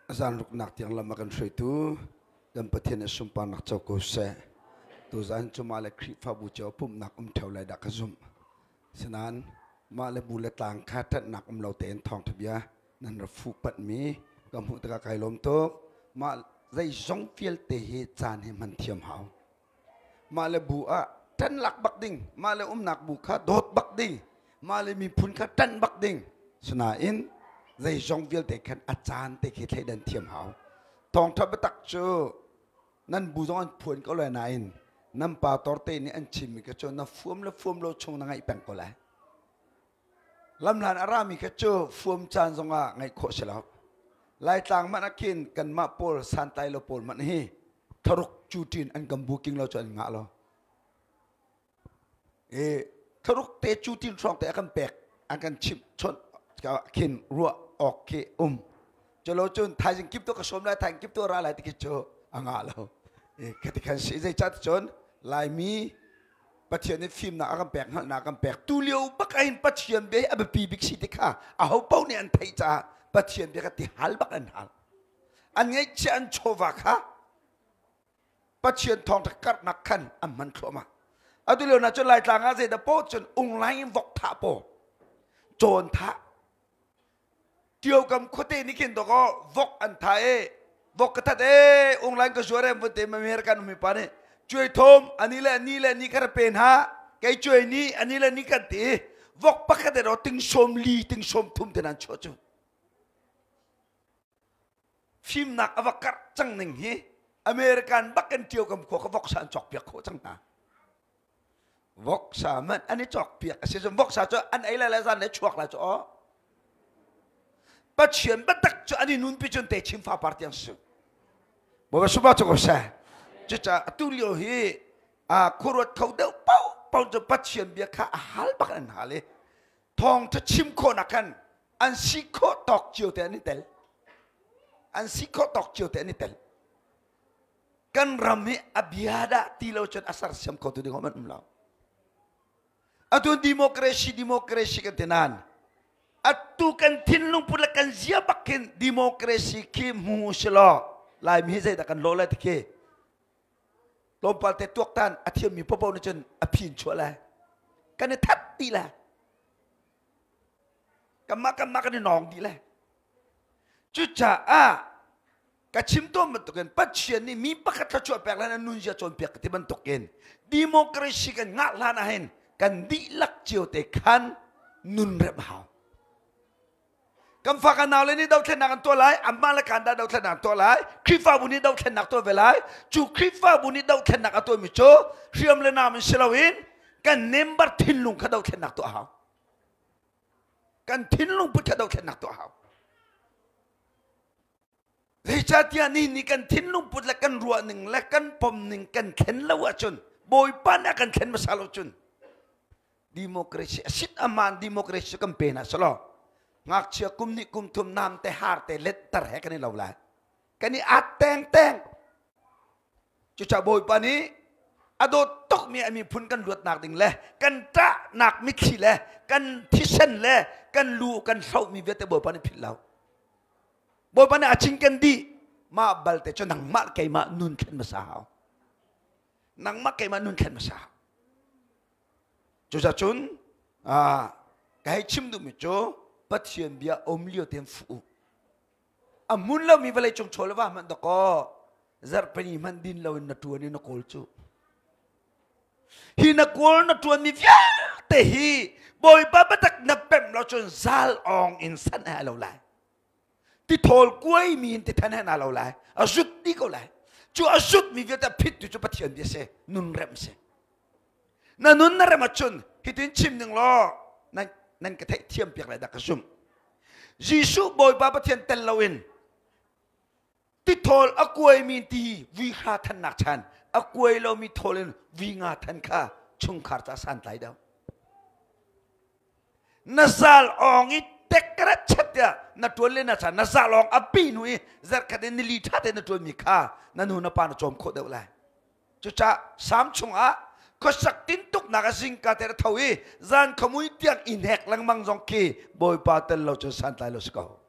Zan ruknak tiang lam a kan hruaitu kan Pathian a sunparnak co ko seh. Tuzan cu mah le Khrihfabu cio pumhnak um ṭheo lai dah ka zumh. Sinain mah le bu le tlang kha ṭanhnak um lo tein thawngṭha bia nan ra fuh patmi ka hmuh tikah kai lawm tuk. Mah zeizong vialte hi caan hi hman thiam hau. Mah le bu ah ṭan lak bak ding, mah le umnak bu kha dawt bak ding, mah le miphun kha ṭanh bak ding. Sinain zeizong vialte khan a caan te khi thleidan thiam hau. Thawngṭha biatak cu nan bu zong an phuan ko lai nain nan pa torte nih an chimmi kha cu na fuam le fuam lo chung na ngaih peng ko lai. Lamhlan a rami kha cu fuam caan zongah ngaih khawh si lo. Laitlang hmanh ah khin kanmah pawl santlai lo pawl hmanh hi tharuk cuṭin an kan booking lo cu an ngah lo. E tharuk te cutin hrawng te a kan pek an kan chimh chawnh khin ruah awk khi um. Culo cun thaizing kip tu ka sawm lai thaizing kip tu ra lai ti khi cu a ngah lo. E khati khan si zeicah cun Laimi Pathian nih fimnak a kan pek hngalhnak a kan pek tu lio bak ah hin Pathian bia hi a biapi bik si ti kha aho paoh nih an theih caah Pathian bia kha ti hal bak an hal an ngeihchiah an chawva kha Pathian thawngṭha karhnak khan an hman thluahmah atu lio na cun Laitlang ah zeidah paoh cun unglai in vok thah paw cawn thah Tiokam khuate nih khin dawkaw vok an tha e vok ka that e unglan ka zuar e vun te American umi pa nih cuai thom ani le ni le ni kha pe hna kei cuai ni ani le ni kan ti vok pakhat e ro ting som li ting som thum te nan chuah cu fimnak a va karh cang ning hi American bak kan tiokam khua ka vok sa an cawk piak khawh cang hna Voksa man an i cawk piak a si cun voksa cu an ei lai lai zan le chuak lai cu aw. Pathian biatak cu an i nunpi cun te chim fa par tiang si. Bawipa supa cu ko seh. Cucaah atu lio hi a khuaruat kho deuh paoh paoh cu Pathian bia kha a hal bak an hal i thawngtha chim khawhnak khan an si khawh tawk cio te an i tel. An si khawh tawk cio te an i tel. Kan ram hi a bia dah ti lo cun a sersiam kho tu ding hom an um lo. Atu democracy democracy kan ti nain atu kan thinlung put le kan zia bak khin democracy khi hmu si law Laimi hi zeidah kan lawh lai ti khi tlawmpal te tuaktan a thiammi popo nih cun a phin chuah lai kan i that ti lai kanmah kanmah kan i nawng dih lai Cucaah ka chim tawn bantukin Pathian nih mi pakhat thluachuah pek hlan ah nunzia cawnpiak ka ti bantukin democracy kan ngah hlan ah hin kan dihlak cio te khan nun remh hau. Kan fa kan nau le nih dothlennak an tuah lai, anmah le kan dah dothlennak an tuah lai, Khrihfabu nih dothlennak tuah ve lai. Cu Khrihfabu nih dothlennak a tuahmi cu hriam le nam in si loin kan member thinlung kha dothlennak tuah hau. Kan thinlung put kha dothlennak tuah hau. Zeicahtiah ni nih kan thinlung put le kan ruah ning le kan pom ning kan thlen lo ahcun Bawipa nih a kan thlen hmasa lo cun democracy a sit aman democracy kan pe hna selaw ngakchia kum nih kum thum nam te har te let tar he kan i lo lai kan i at teng teng Cucaah Bawipa nih a dawt tukmi a miphun kan luatnak ding le kan ṭahnak mitthli le kan thisen le kan lu kan hlohmi vialte Bawipa nih philh lo. Bawipa nih a cinken dih. Mah balte cu nangmah keimah nun thlen hmasa hau. Nangmah keimah nun thlen hmasa hau. Cucaah cun ka hei chim duhmi cu Pathian bia um lio tein fuh u. A hmun lomi vawlei cung chaw le va hmanh dakaw zarhpini hmanh din loin na ṭuan i na kawl cu. Hi na kawl na ṭuanmi vialte hi Bawipa biatak na pemh lo cun zal awng in san he lo lai. Tithawl kuaimi in tithan he na lo lai. A zut dih ko lai. Cu a zutmi vialte a phittu cu Pathian bia si, nun remh si. Na nun na rem ahcun hitin chim ning law nan, nan ka theihthiam piak lai dah ka zumh. Jesuh Bawipa Pathian tel loin tithawl a kuaimi ti vui hra thannak chan a kuai lomi thawl in vui nga than kha chungkhar ca santlai deuh. Na zal awng i tekret chet tiah na tuan le na chan na zal awng a pi hnu i zarkhat in nili tha te na tuanmi kha na nu na pa na cawm khawh deuh lai. Cucaah Salm chungah khuasak tintuknak a zingka te tho i zan khamui tiang i hnek lengmang zong khi Bawipa tel lo cun santlai lo si ko.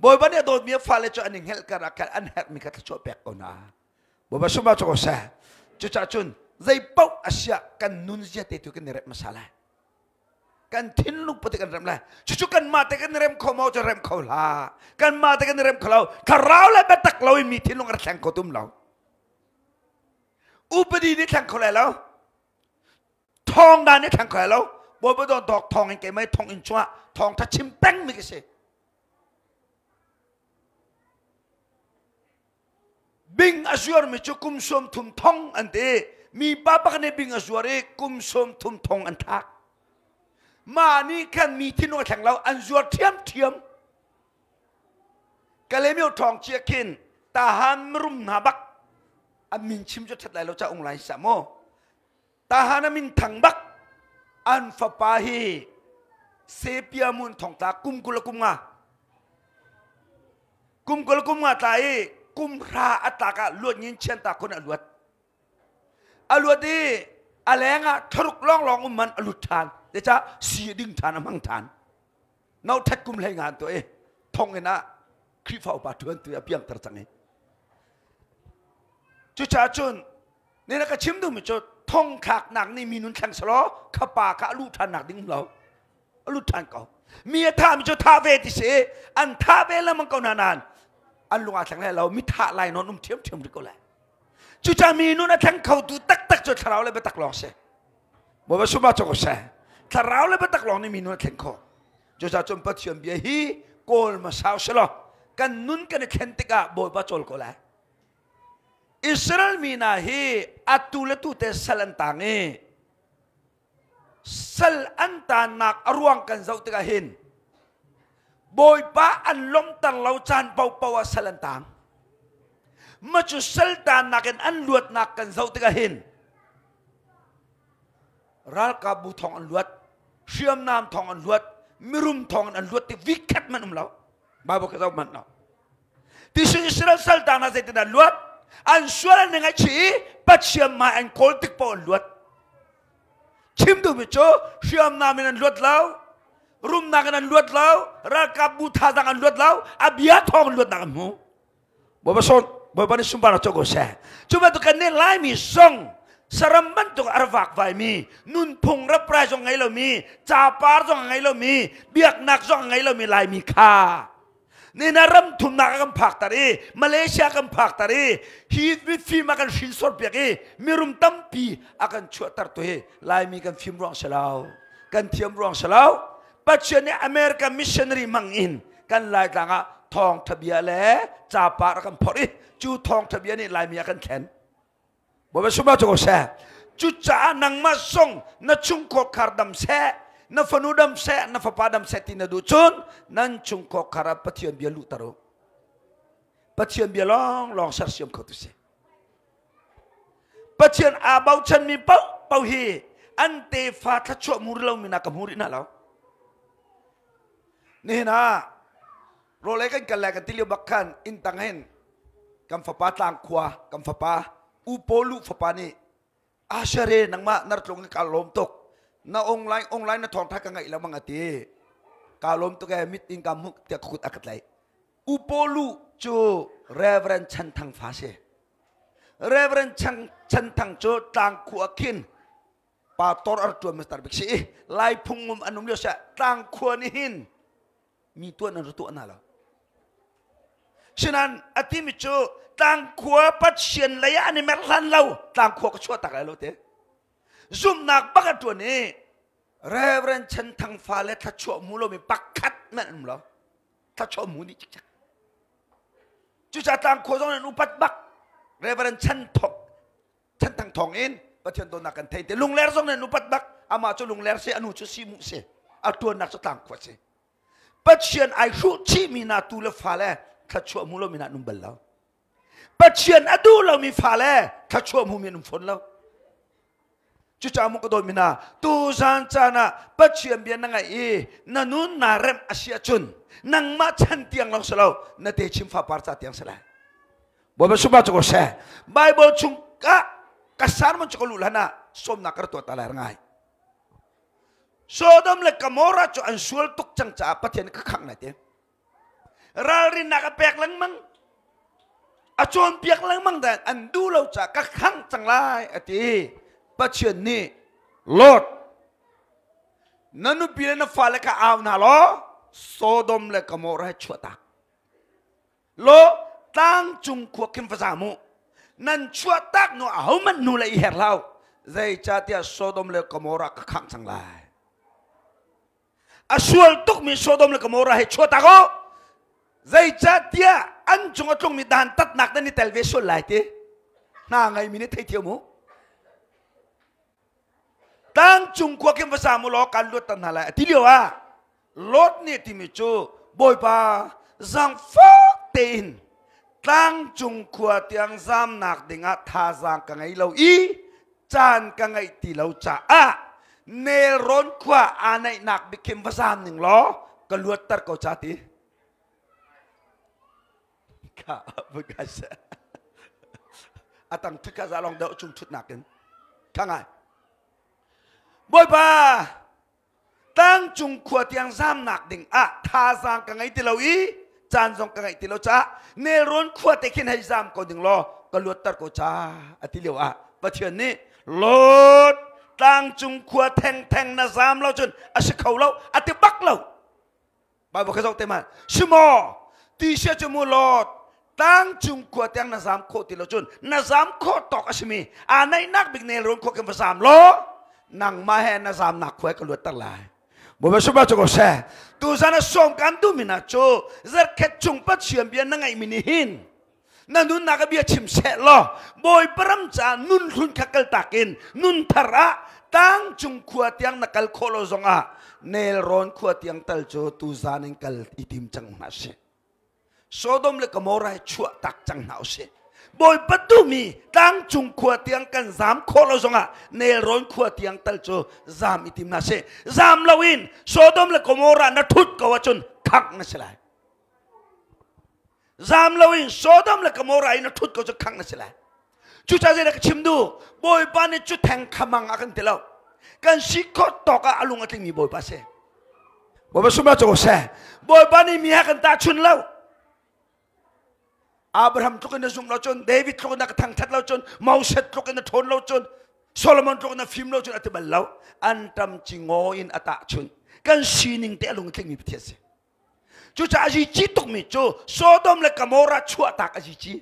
Bawipa nih a dawtmi a fale cu an i hngelh kar ah khan an herhmi kha thluachuah pek ko hna. Bawipa sumah cu ko seh. Cucaah cun zei paoh a siah kan nunzia te tu kan i remh hmasa lai. Kan thinlung put kan rem lai. Cucu kanmah te kan i rem kho maw cu rem kho hlah. Kanmah te kan i rem kho lo. Thlarau le biatak lo in mi thinlung a thleng kho tum lo. Upadi nih thleng kho lai lo. Thawng dan nih thleng kho lai lo. Bawipa don dawk thawng in keimah thong in chungah thawng tha chim peng mi ka si. Bing a zuarmi cu kum 30 thong an ti. Mi pa pakhat nih bing a zuar i kum 30 thong an thlak. Mah nih khan mi thinlung a thleng lo, an zuar ṭhiamṭhiam. Kalaymyo ṭhawng cia khin tahan mirum hna bak an min chim cu ṭhat lai lo ca ung lai sa maw. Tahan a min thang bak an fapa hi sepia mun thongtla kum 20 kum nga kum 20 kum nga tla i kum hra a tlak ah luat ngin chian ta khun a luat a luat i a leng ah thlaruk lawnglawng um man a lut ṭhan zeicah si a ding ṭhan a hmang ṭhan no that kum hlei ngan to i thong in ah Khrihfa upa ṭuan tu a piangthar cang i cucaah cun ne na ka chim duhmi cu thong thlaknak nih mi nun thleng selaw kha pa kha a luh ṭhannak ding um lo a lut ṭhan ko mi a thahmi cu thah ve ti si an thah ve lengmang ko hna nain an lung aa thleng lai lo mi thah lai nawn um ṭhiamṭhiam rih ko lai cucaah mi nun a thleng khotu taktak cu thlarau le biatak lawng si Bawipa sumah cu ko seh thlarau le biatak lawng nih mi nun a thlen khawh cucaah cun Pathian bia hi kawl hmasa usih kan nun kan i thlen tikah Bawipa cawl ko lai Israel mi hna hi atu le tu te sal an tang i sal an tannak a ruang kan zoh tikah hin Bawipa an lawmhter lo caan paohpaoh ah sal an tang. Ma cu sal tannak in an luatnak kan zoh tikah hin ralkapbu thong an luat, hriamnam thong an luat, mirum thong an luat ti vikhat man um lo. Bible ka zoh manh lo. Tisu Israel sal tang hna zeitin an luat? An sual an ngaihchih i Pathian hmai an kawl tik paoh an luat. Chim duhmi cu hriamnam in an luat lo, rumnak in an luat lo, ralkapbu thazaang an luat lo, a bia thawng in luatnak an hmu. Bawipa sawn Bawipa nih sunparnak co ko seh. Cu bantuk kan nih Laimi zong saram bantuk a rak vakvaimi, nunphung raprai zong ngei lomi, capar zong a ngei lomi, biaknak zong a ngei lomi Laimi kha nina ram thumnak a kan phakter i Malaysia kan phakter i hi mifim a kan hrinsor piak i mirum tampi a kan chuahter tu hi Laimi kan fim ruang si lo kan thiam ruang si lo Pathian nih American missionary mang in kan Laitlang ah thawngtha bia le capar a kan phorh i cu thawngtha bia nih Laimi a kan thlen Bawipa sumah cu ko seh. Cucaah nangmah zong na chungkhar dam seh, na fanu dam seh, na fapa dam seh ti na duh cun nan chungkhar ah Pathian bia luhter u. Pathian bia lawnglawng sersiam kho tu si. Pathian aa bochanmi paohpaoh hi an tefa thluachuah hmu rih lomi na ka hmu rih hna lo. Nihin ah rawlei kan kal lai kan ti lio bak khan inn tang hin kan fapa tlangkhua kan fapa upo lu fapa nih ashere nangmah nartlung ka lawm tuk na online online na thawngtha ka ngaih lengmang ati ka lawm tuk e mit in ka hmuh tiah ka kut a ka tlaih upo lu cu Reverend Chan Thang fa si Reverend Chan Chan Thang cu tlangkhua khin pastor ar tuan Mr. Bik si lai phung um an um lio sia tlangkhua nih hin mi tuan an tuah hna lo sinan a timi cu tlangkhua pathian lei ah an i mer hlan lo tlangkhua ka chuah tak lai lo te zumhnak bak a tuan i Reverend Chen Thang fa le thlachuah mu lomi pakhat men an um lo thlachuah mu nih cikcek cucaah tlangkhua zong an upat bak Reverend Chen Thok Chen Thang thawng in Pathian dawtnak kan thei te lungler zong nan upat bak amah cu lungler si anu cu si mu si a tuannak cu tlangkhua si Pathian ai hruh chihmi na tu le fa le thluachuah hmu lomi na um bal lo. Pathian a duh lomi fa le thluachuah hmumi an um fawn lo. Cucaah mu ka dawtmi hna, tuzan caan ah Pathian bia na ngaih i na nun naa remh a si ahcun nangmah chan tiang lawng si lo, na techim fapar ca tiang si lai. Bawipa sumah cu ko seh. Bible chung ah ka sermon cu ka luh hlan ah sawmnak ka rak tuah ta lai ngai. Sodom le Gomorrah cu an sual tuk cang caah Pathian ka khangh lai ti. Ralrinnak a pek lengmang. A cawnpiak lengmang dan an duh lo caah ka khangh cang lai a ti. Pathian nih Lot na nupi le na fale kha au hna law Sodom le Gomorrah he chuahtak. Law tlangcung khua khin va zam u. Nan chuahtak hnu ahohmanh hnu le i her hlah u. Zeicahtiah Sodom le Gomorrah ka khangh cang lai. A sual tukmi Sodom le Gomorrah he chuahtak u. Zeicahtiah an cung a tlungmi dantatnak nan i tel ve sual lai ti. Hna ngeimi nih theithiam u. Tlangcung khua khin va zam u law kan luatter hna lai a ti lio ah Lot nih timi cu Bawipa zaangfak tein tlangcung khua tiang zamnak dingah thazaang ka ngei lo i caan ka ngeih ti lo caah nelrawn khua aa naihnak bik khin va zam ning law ka luatter ko ca ti. Ka a tang thut ka za long deuh chung thutnak in kha ngai Bawipa tlangcung khua tiang zamnak ding ah thazaang ka ngei ti lo i caan zong ka ngeih ti lo caah nelrawn khua te khin hei zam ko ding law ka luatter ko ca a ti lio ah Pathian nih Lot tlangcung khua thengtheng na zam lo cun a si kho lo a ti bak lo. Bible kha zoh te ma simaw ti sia cu mu Lot tlangcung khua tiang na zam khawh ti lo cun na zam khawh tawk a simi aa naihnak bik nelrawn khua khin va zam law nangmah he na zamnak khua ka luatter lai. Bawipa supa cu ko seh. Tuzan a sawm kan duhmi hna cu zarkhet chung Pathian bia na ngaihmi nih hin na nunnak a bia chim seh law Bawipa ram caah nun hlun kha kaltak in nun thar ah tlangcung khua tiang na kal khawh lo zongah nelrawn khua tiang tal cu tuzan in kal i tim cang hna sih. Sodom le Gomorrah hi chuah tak cang hna usih. Bawipa duhmi tlangcung khua tiang kan zam khawh lo zongah nelrawn khua tiang tal cu zam i tim hna sih. Zam loin Sodom le Gomorrah na thut ko ahcun khangh na si lai. Zam loin Sodom le Gomorrah in a ṭhut ko cu khangh na si lai. Cucaah zeidah ka chim duh? Bawipa nih cu theng khamang a kan ti lo. Kan si khawh tawk ah a lung a tlingmi Bawipa si. Bawipa sumah cu seh. Bawipa nih mi ha kan tahchun lo. Abraham tluk in na zumh lo cun, David tluk in na ka thangṭhat lo cun, Moses tluk in na ṭhawn lo cun, Solomon tluk in na fim lo cun a ti bal lo. An ṭam ci ngaw in a tahchun. Kan sining te a lung a tlingmi Pathian si. Cucaah a zici tukmi cu Sodom le Gomorrah chuahtak a zici.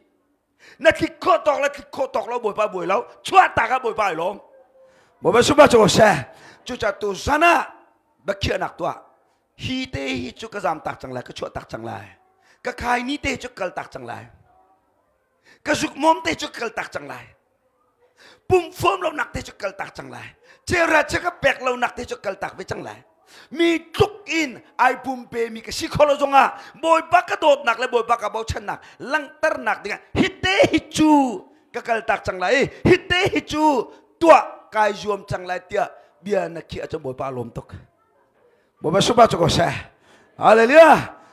Na tlik khawh tawk le tlik khawh tawk lo Bawipa buai lo, chuahtak ah Bawipa ai lawm. Bawipa sumah cu seh. Cucaah tu zan ah biakhiahnak tuah. Hi te hi cu ka zam tak cang lai, ka chuah tak cang lai. Ka khai ni te cu kal tak cang lai. Ka zukmawm te cu kal tak cang lai. Pumfuam lonak te cu kal tak cang lai. Cera che ka pek lonak te cu kal tak ve cang lai. Mi tluk in ai pumpe mi ka si kho lo zongah Bawipa ka dawtnak le Bawipa ka bochannak langhternak dingah hite hi cu ka kal tak cang lai hite hi cu tuah kai zuam cang lai tiah bia na khiah cu Bawipa lawm tuk. Bawipa supa cu ko seh. Hallelujah.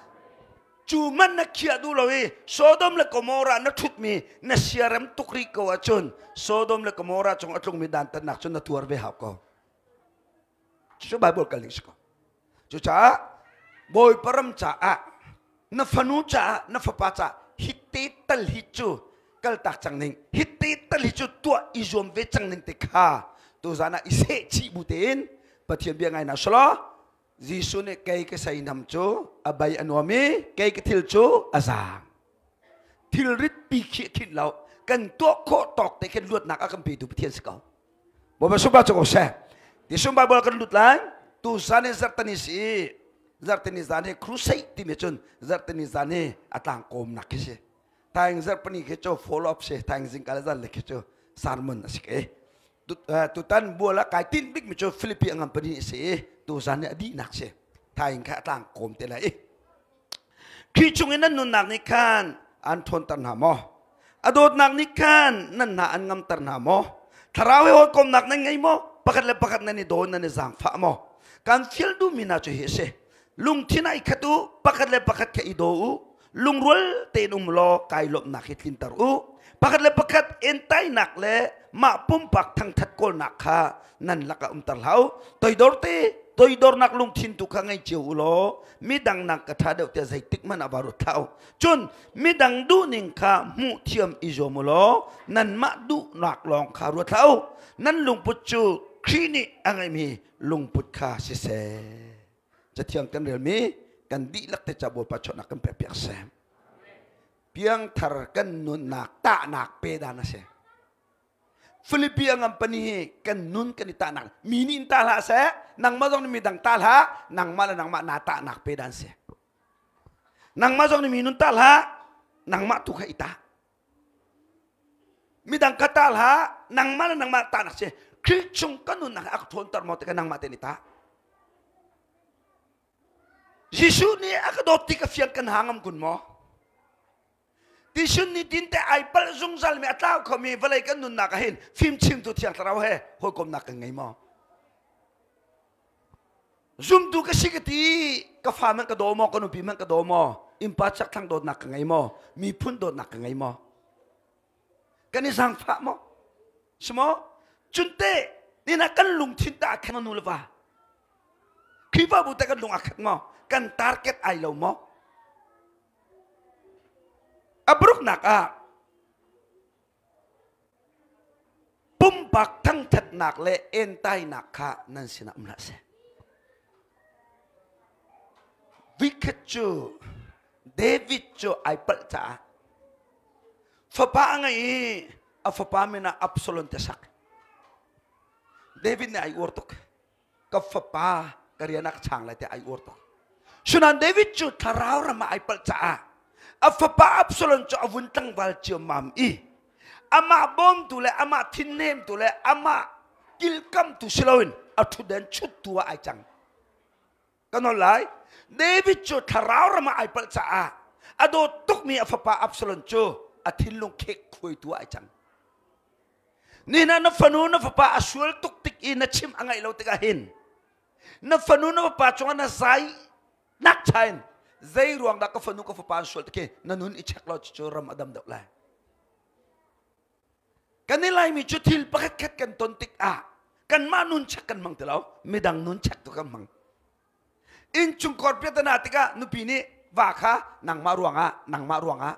Cu man na khiah duh lo i Sodom le Gomorrah na ṭhutmi na siarem tuk rih ko ahcun Sodom le Gomorrah cung a tlungmi dantatnak cu na tuar ve hau ko. Cucu Bible kal ning si ko. Cucaah Bawipa ram caah na fanu caah na fapa caah hitte tal hi cu kaltak cang ning hitte tal hi cu tuah i zuam ve cang ning te kha tuzan ah i seh chih bu tein Pathian bia ngai na selaw Jesuh nih kei ka seinam cu a bai a nuam i kei ka thil cu a zaang. Thilrit pi khi khinh lo kan tuah khawh tawk te khin luatnak a kan petu Pathian si ko. Bawipa sumpa cu ko seh. Ti Bible kan lut lai. Tu zan hi zarhtani si. Zarhtani zan hi crusade timi cun zarhtani zan hi a tlangkawm nak khi si. Taing zarhpani khi cu follow up si. Taing zingka le zan le khi cu sermon a si ke. Tutan bual ah kai tinh bikmi cu Philippi a ngam pani a si i tuzan nih a dihnak si. Thaing kha a tlang kawm te lai i khi chung in nan nunnak nih khan an ṭhawnter hna maw? A dawtnak nih khan nan hna an ngamter hna maw? Thlarau he hawikomnak nan ngei maw? Pakhat le pakhat nan i daw nan i zaangfah maw? Kan fial duhmi hna cu hi a si. Lungthin ah i khat u, pakhat le pakhat kha i daw u, lungrual tein um law kai lawmhnak hi tlinter u. Pakhat le pakhat entainak le mah pumpak thangthat kawlnak kha nan lakah umter hlah u. Toidor te Toidornak lungthin tu kha ngei cio u law midang nak ka ṭha deuh tiah zeitik hmanh ah va ruat hlah u. Cun midang duhning kha hmuh thiam i zuam u law nanmah duhnak lawng kha ruat hlah u. Nan lungput cu Khrih nih a ngeihmi lungput kha siseh. Cathiang kan relmi kan dihlak te ca Bawipa chawnhnak kan pekpiak seh. Piangthar kan nunnak tahnak pe dan a si. Filipi a ngam pani hi kan nun kan i tahnak mi nih in tah hlah seh nangmah zong nih midang tah hlah nangmah le nangmah naa tahnak pe dan si. Nangmah zong nih mi nun tah hlah nangmah tu kha i tah. Midang kha tah hlah nangmah le nangmah tahnak si. Khrih chung kan nunnak a ka ṭhawnter maw ti kha nangmah te nih tah. Jesuh nih a ka dawt ti ka fiang kan ha ngam kun maw? Tisun ni tin te ai palh zungzal mi a tlau khomi vawlei kan nunnak ah hin fimchimtu thiang thlarau he hawikomnak kan ngei maw? Zumtu ka si ka ti ka fa man ka daw maw ka nupi man ka daw maw innpa chakthlang dawtnak ka ngei maw miphun dawtnak ka ngei maw kan i zaangfah maw si maw cunte nina kan lungthin ta khan nu le va Khrihfabu te kan lung a khat maw kan target ai lo maw A paruknak ah pumpak thangthatnak le entainak kha nan sinah um hlah seh. Vikhat cu David cu ai palh caah fapa a ngei i a fapa min ah Absalom te sak. David nih ai uar tuk. Ka fapa ka rian ah ka chang lai tiah ai uar tuk. Sunan David cu thlarau ram ah ai palh caah a fapa Absalom cu a vun tlangval ciammam i amah bawmtu le amah thinhnemtu le amah kilkamtu si loin a ṭhutden chuttu ah ai cang. Ka nawl lai. David cu thlarau ram ah ai palh caah a dawt tukmi a fapa Absalom cu a thinlung khek khuaitu ah ai cang. Nina na fanu na fapa a sual tuk tik i na chim a ngaih lo tikah hin na fanu na fapa cungah na zai nak chain zei ruang dah ka fanu ka fapa an sual tik na nun i check lo cu ram a dam deuh lai. Kan i Laimi cu thil pakhat khat kan ton tikah kanmah nun check kan hmang ti lo midang nun check tu kan hmang. Innchungkhar piatana tikah nupi nih va kha nangmah ruangah nangmah ruangah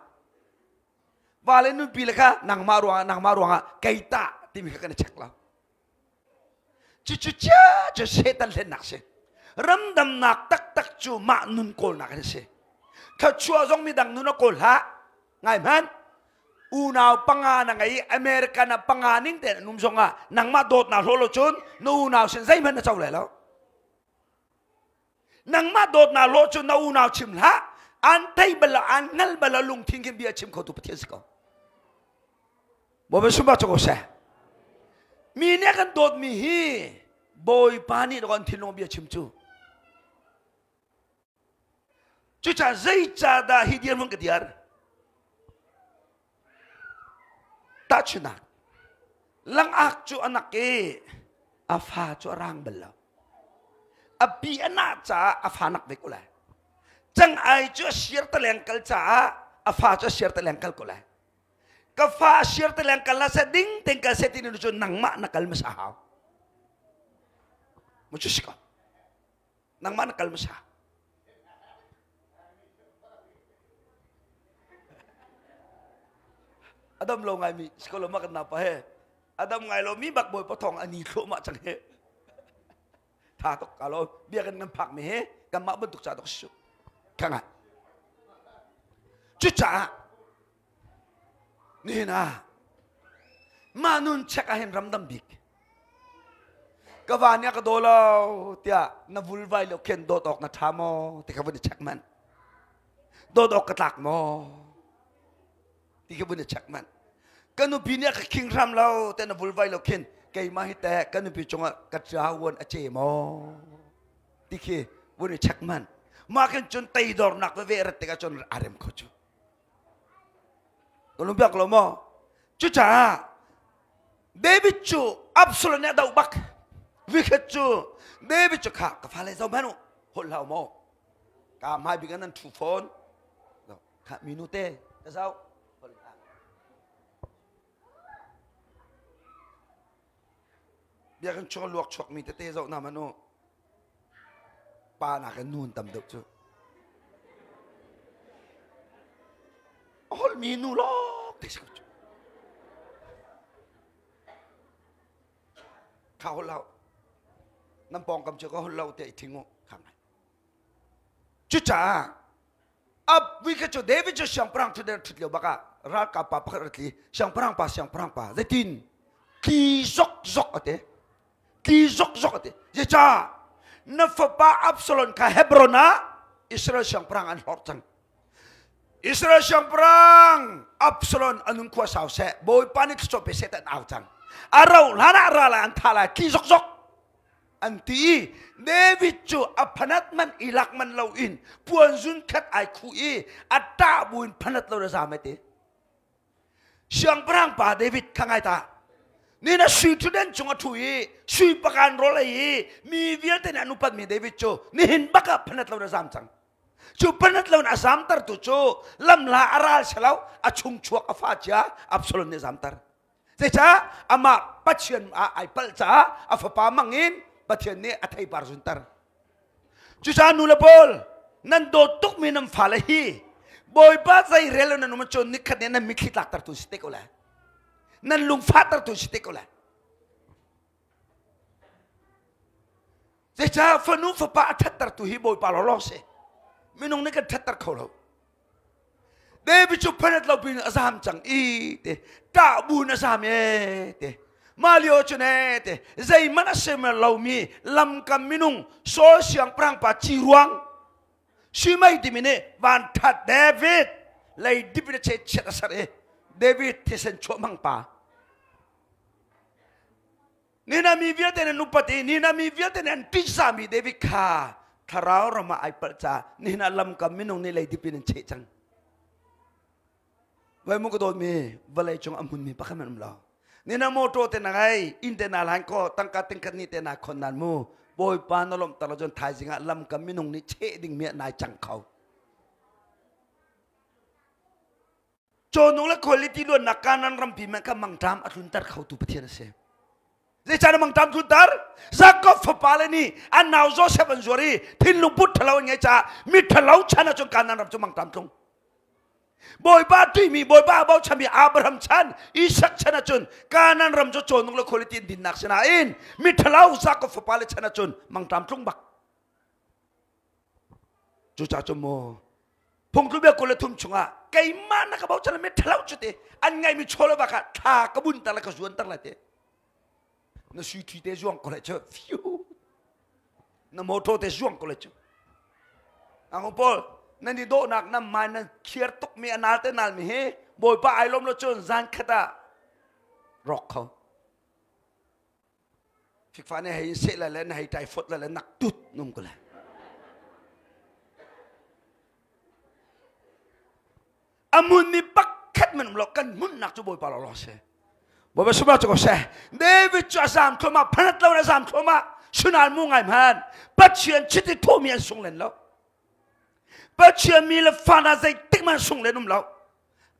va le nupi le kha nangmah ruangah nangmah ruangah kei tah timi kha kan i check lo. Cucu cia cu Satan hlennak si. Ramdamnak taktak cu mah nun kawlnak an si. Thluachuah zong midang nun a kawl hlah. Ngai hmanh. Unau panga na ngei i American ah panga ning tein an um zongah nangmah dawtnak hlaw lo cun na unau sin zeihmanh na co lai lo. Nangmah dawtnak hlaw cu na unau chim hlah. An thei bal lo, an hngal bal lo lungthin khin bia chim khotu Pathian si ko. Bawipa sumah cu ko seh. Mi nih a kan dawtmi hi Bawipa nih kan thinlung bia chim cu. Cucaah zeicahdah hi dirhmun ka diar? Tahchunhnak, langak cu a nak i a fa cu a rang bal lo. A pi a nah caah a fa nak ve ko lai. Cang-ai cu a siar taleng kal caah a fa cu a siar taleng kal ko lai. Ka fa a siar taleng kal la seh ding tein kal seh ti cu nangmah na kal hmasa hau. Mu cu si ko. Nangmah na kal hmasa. Adam lo ngai mi sikolo ma kan napa he. Adam ngai lo mi bak bawi pathong ani thlo ma chang he. Tha tok ka lo bia kan kan phak mi he kan mah bantuk cha tok su. Khanga. Cucaah Nihin ah mah nun check ah hin ramdam bik ka va nih a ka daw lo tiah na vulvai lo khin dawt awk na ṭha maw ti kha vun i check manh dawt awk ka tlak maw ti kha vun i check manh ka nupi nih a ka khing hram lo tiah na vulvai lo khin keimah hi teh ka nupi cungah ka ṭavuan a ce maw ti khi vun i check manh mah khin cun teidornak veve rat tikah cun a rem kho cu Ka lungpiak lo maw? Cucaah David cu Absalom nih a doh bak. Vikhat cu David cu kha ka fale zoh hmanh u, holh hlah u maw? Ka hmai bik ah nan ṭhu fawn. Kha minu te ka zoh. Holh hlah. Biakinn chung a luak chuakmi tete zoh hna hmanh u. Pa nakin nu an tam deuh cu. A holhmi nu lawng te si ko cu. Kha holh lo. Nan pawngkam cu ka holh lo te i thing u. Kha ngai. Cucaah ab vi kha cu David cu siangpahrang ṭhut ṭhut lio bak ah ralkap pa pakhat a tli. Siangpahrang pa siangpahrang pa zeitin tli zok zok a ti. Tli zok zok a ti. Zeicah na fapa Absalom kha Hebron ah Israel siangpahrang an hlorh cang. Israel siangpahrang Absalom a nun khua sau seh, Bawipa nih thluachuah pe seh ti an au cang. A rauh hlan ah ral ah an thah lai, tli zokzok an ti i David cu a phanat man i lak man loin puan zun khat ai khuh i a ṭah buin phanat lo na zaam ai ti. Siangpahrang pa David kha ngai ta. Ni na sui ṭhutden cung a ṭhu i sui pakan rawl ei i mi vialte nih an upatmi David cu nihin bak ah phanat lo na zaam cang. Cu phanat lo in a zamtertu cu lamla a ral si lo, a chung chuak a fa cia Absalom nih a zamter. Zeicah amah Pathian ah ai palh caah a fapa mang in Pathian nih a theipar zunter. Cucaah nu le pawl nan dawt tukmi nan fale hi Bawipa zei rel lo nan um ahcun nikhat nih nan mitthli tlaktertu si te ko lai. Nan lungfahtertu si te ko lai. Zeicah fanu fapa a ṭhattertu hi Bawipa lawlaw si. Minung nih kan ṭhatter kho lo. David cu phanat lo pin a zam cang i te ṭah bu in a zam e te mah lio cun e te zeihmanh a sem lomi lamkam minung Saul siangpahrang pa ci ruang Shimei timi nih van ṭhat David lei dip in a che chiat a ser i David thisen chuah hmang pa Nina mi vialte nih an upat i nina mi vialte nih an ṭihzahmi David kha thlarau ram ah ai palh caah nihin ah lamkam minung nih leidip in an cheh cang. Voi mu ka dawtmi vawlei cung a hmunmi pakhat hmanh um lo. Nina motor te na ngei, inn te na hlan ko, tangka tingkhat ni te na khon nan mu. Bawipa na lawmhter lo cun thaizing ah lamkam minung nih cheh dingmi ah nai cang kho. Cawhnung le khualiti luannak Kanaan rampi men kha mangṭam a tlunter khotu Pathian a si. Zeicah na mangṭam tlunter? Jakob fapale nih an nau Joseph an zuar i thinlung put ṭhalo an ngeih caah mi ṭhalo chan ahcun Kanaan ram cu mangṭam tlung. Bawipa ṭihmi, Bawipa a bochanmi Abraham chan, Isak chan ahcun Kanaan ram cu cawhnung le khualiti in dinnak si nain mi ṭhalo Jakob fapale chan ahcun mangṭam tlung bak. Cucaah cun maw phungthlubia 23 chungah keimah na ka bochan mi ṭhalo cu te an ngeihmi chaw le bak ah thla ka bunter le ka zuanter lai te na sui ṭhi te zuang ko lai cu fiu na motor te zuang ko lai cu ang paul nan i dawhnak nan mai nan khiar tuk mi a nal te nal mi hi bawipa ai lawm lo cun zan khat ah rawk kho Fikfa nih hei seh lai le na hei ṭai fot lai le nak tut num ko lai. A munmi pakhat man um lo kan munnak cu Bawipa lawlaw si. Bawipa sumah cu ko seh. David cu a zam thluahmah, phanat lo in a zam thluahmah. Sunal mu ngai hman. Pathian chiti thawhmi an sung len lo. Pathian mi le fa hna zeitik hmanh sung len um lo.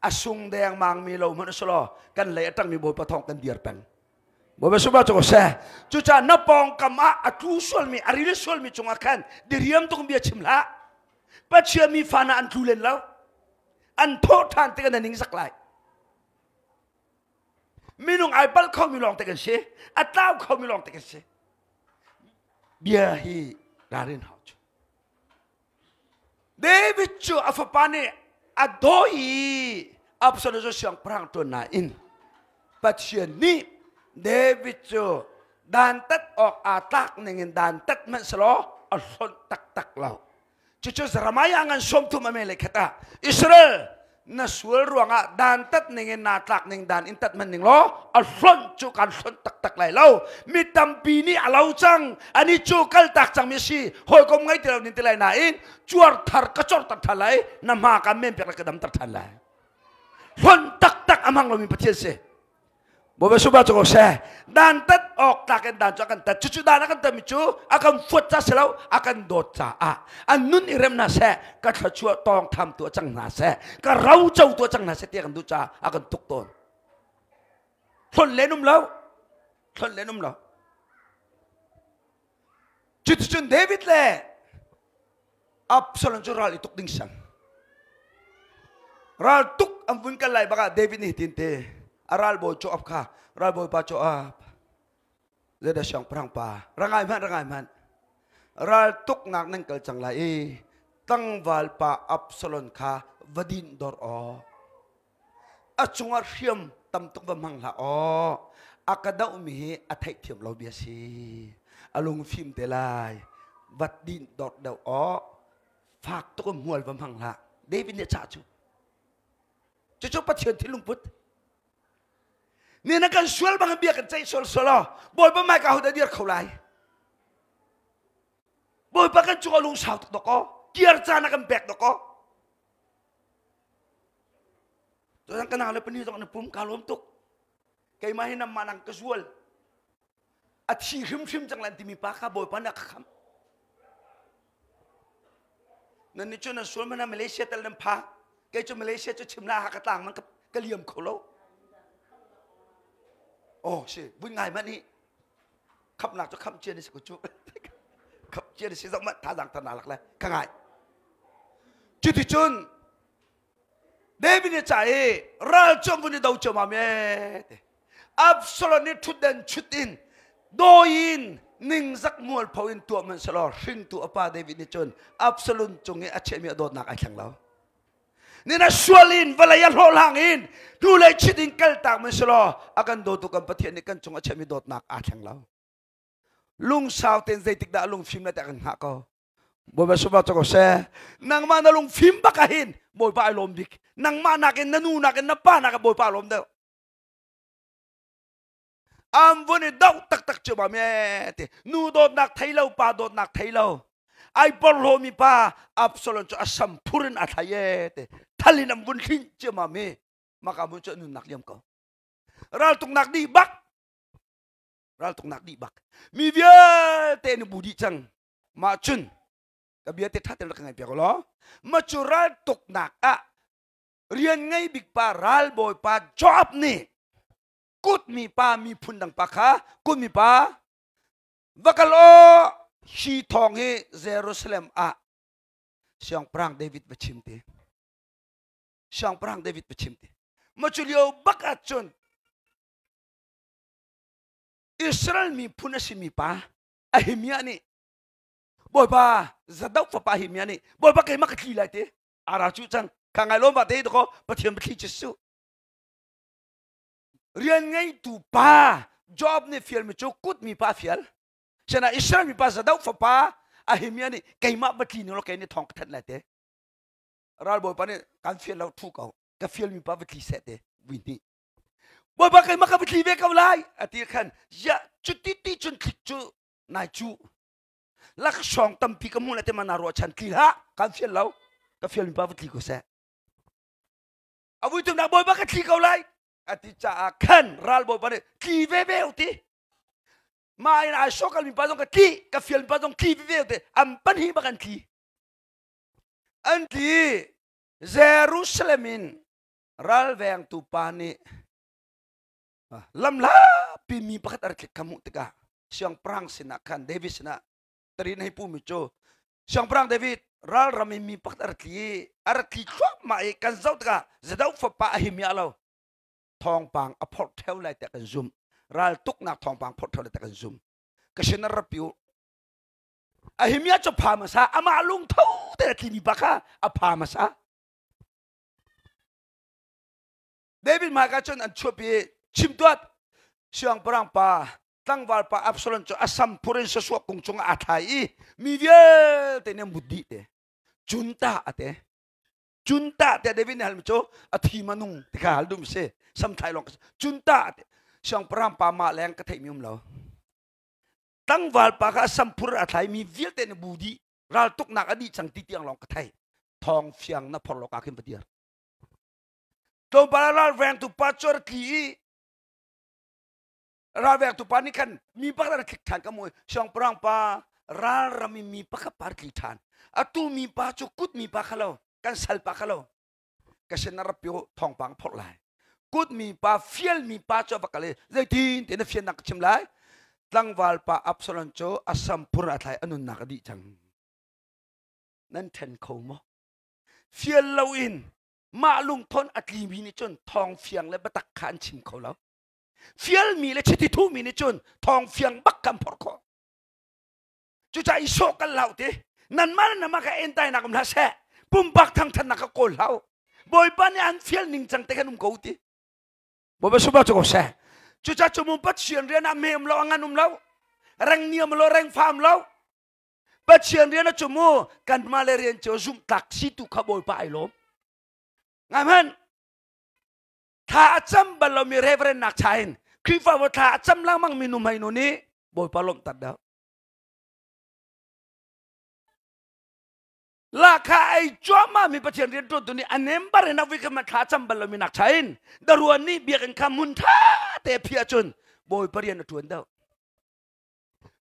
A sung dengmang mi lo hmanh a si law kan lei a ṭangmi Bawipa thawng kan dir peng. Bawipa sumah cu seh. Cucaah na pawngkam ah a tlu sualmi, a ril sualmi cungah khan diriam tuk bia chim hlah. Pathian mi fa hna an tlu len lo. An thawh ṭhan tikah na ning zak lai. Minung ai palh khomi lawng te kan si. A tlau khomi lawng te kan si. Bia hi ralrin hau cu. David cu a fapa nih a daw i Absalom cu siangpahrang ṭuan nain Pathian nih David cu dantat awk aa tlak ningin dantat hmanh selaw a hlonh taktak lo. Cucu Jeremiah ngan 30 a me le khat ah Israel na sual ruangah dantat ningin naa tlak ning dan in tat hmanh ning law a hlonh cu kan hlonh taktak lai lo. Mi tampi nih a lo cang ani cu kaltak cangmi si hawikom ngei ti lo nin ti lai nain cuar thar ka corter ṭhan lai na hma ka men pek le ka damter ṭhan lai. Hlonh taktak a hmang lomi Pathian si. Bawipa suba cu ko seh. Dan tat awk tlak in dan cu a kan tat. Cucu dan a kan tatmi cu a kan fuat ca si lo, a kan dawt caah. An nun i rem hna seh, ka thluachuah tawng tham tu a cang hna seh, ka ro co tu a cang hna seh ti a kan duh caah a kan tuk tawn. Hlonh len um lo. Hlonh len um lo. Cuticun David le Absalom cu ral i tuk ding sang. Ral tuk an vun kal lai bakah David nih tin te a ralbawi Joab kha ralbawi pa Joab zeidah siangpahrang pa rangai hmanh rangai hmanh ral tuknak nan kal cang lai i tlangval pa Absalom kha va din dor aw a cungah hriam tam tuk va hmang hlah aw a ka dohmi hi a theihthiam lo bia si a lungfim te lai vat din dor deuh aw fak tuk in hmual va hmang hlah David nih a cah cu cucu Pathian thinlung put ni na kan sual bang bia kan ceih sual sual aw Bawipa mai ka hodah dir kho lai Bawipa kan cung a lungsau tuk dok aw kiar caan a kan pek dok aw Tuan ka nau le pani zong na pum ka lawm tuk. Keimah hi namah nang ka zual. A thi hrimhrim cang lan timi pa kha Bawipa nih a ka khamh. Nan nih cu nan sual mana Malaysia tel nan pha. Kei cu Malaysia cu chim la ha ka tlang man ka liam kho lo. Oh si, vun ngai man hi. Khamnak cu khamh cia ni si ko cu. Khamh cia ni si zong man thazang thana lak le ka ngai. Cuticun David nih ca i ral cu an vun i do ciammam e ti. Absalom nih ṭhutden chut in dawi in ningzak mualpho in tuah hmanhsehlaw hringtu a pa David nih cun Absalom cung i a chiahmi a dawtnak ai thleng lo. Nin a sual in vawlei a hlawhhlang in hnulei chit in kaltak hmanhsehlaw a kan dawtu kan Pathian nih kan cung a chiahmi dawtnak aa thleng lo. Lungsau tein zeitik dah lungfim na te kan hngah ko. Bawipa subah cu ko seh. Nangmah na lungfim bak ah hin Bawipa ai lawm bik. Nangmah nakin na nu nakin na pa nakin Bawipa a lawm deuh. Am vun i doh taktak cu ma me ti. Nu dawtnak thei lo, pa dawtnak thei lo. Ai porhlawmi pa Absalom cu a sam phur in a thlai e ti. Thal in an vun hlinh cu ma mi. Maka mun cu nunnak liam ko. Raltuknak dih bak. Raltuknak dih bak. Mi vialte nu bu dih cang. Mah cun ka bia te ṭha tein rak ka ngaihpiak u law mah cu raltuknak ah rian ngei bik pa ralbawi pa Joab nih kutmi pa miphun dang pa kha kutmi pa va kal aw hi thawng hi Jerusalem ah siangpahrang David va chim ti siangpahrang David va chim ti mah cu lio bak ah cun Israel miphun a simi pa Ahimiah nih Bawipa Zadok fapa Ahimiah nih Bawipa keimah ka tli lai te ara cu cang ka ngai lawm ba te dako Pathian biathli Jesuh rian ngeitu pa Job nih fialmi cu kutmi pa fial sena Israel mi pa Zadok fapa Ahimiah nih keimah va tli ning law kei nih thawng ka thanh lai te ralbawipa nih kan fial lo thu ko ka fialmi pa va tli seh te vui hnih Bawipa keimah ka va tli ve ko lai a ti khan ya cuti ti cun thlik cu nai cu laksawng tampi ka hmuh le te mana ruahchan tli hlah kan fial lo ka fial mi pa va tli ko seh a vui tumnak bawipa ka tli ko lai a ti caah khan ral bawipa nih tli ve ve u ti mah in ai sokal mi pa zong ka tli ka fial mi pa zong tli ve ve u ti an pan hi bak an tli an tli Jerusalem in ralvengtu pa nih lamhlapi mi pakhat a rak tlik kha hmuh tikah siangpahrang sinah khan David sinah tarin hei pumi cu siangpahrang David ralram in mi pakhat a rak tli i a rak tli thluahmah i kan zoh tikah Zadok fapa a him ya lo thawngpang a phorh theo lai tiah kan zum ral tuknak thawngpang phorh theo lai tiah kan zum ka sin a rak piu Ahimia cu pha hmasa amah lungtho te a tlimi pa kha a pha hmasa David hmaika cun an chuahpi i chim tuat siangpahrang pa tlangval pa Absalom cu a sam phur in sasuak kung cungah aa thlai i mi vialte nih an but dih te cun ta a te cun ta te David nih halmi cu a thi ma nung ti kha hal dum si sam thlai lawng cun ta te siangpahrang pa mah leng ka theihmi um lo tlangval pa kha a sam phur a thlai mi vialte nih bu dih raltuknak a dih cang ti tiang lawng ka thei thawng fiang na phor lo ka khin va dir tlawmpal ah ralvengtu pa cu a tli i ralvengtu pa nih khan mi pakhat a tlik ṭhan ka mu siangpahrang pa ralram in mi pakhat pa tli ṭhan atu mi pa cu kut mi pa kha lo kan sal pa kha lo ka sin a rapio thawngpang phorh lai kut mi pa fial mi pa cu a va kal i zeitin te na fiannak ka chim lai tlangval pa Absalom cu a sam phur a thlai a nunnak a dih cang. Nan ṭhen kho maw? Fial loin mah lungthawn a tlimi nih cun thawng fiang le biatak kha an chim kho lo. Fialmi le chiti thuhmi nih cun thawng fiang bak kan phorh khawh. Cucaah i sawh kal hlah ti. Nanmah le nanmah kha entainak um hlah seh. Pumpak thangthatnak kha kawl hlah u. Bawipa nih an fial ning cang te khan um ko ti. Bawipa sumah cu ko seh. Cucaah cu mu Pathian rian ah me um lo, a ngan um lo, reng niam lo, reng fa um lo. Pathian rian a cu mu kanmah le rian cio zumhtlak si tu kha Bawipa ai lawm. Ngai hmanh. Thla a cam bal lomi reverend nak cha in Khrihfabu thla a cam lengmang mi nu hmei nu nih Bawipa lawmhter deuh. Lahkhah ei cuahmah mi Pathian rianṭuantu nih a nembar in a vui kha thla cam bal lomi nak cha in daruan nih biakinn kha hmun ṭha te a phiah cun Bawipa rian a ṭuan deuh.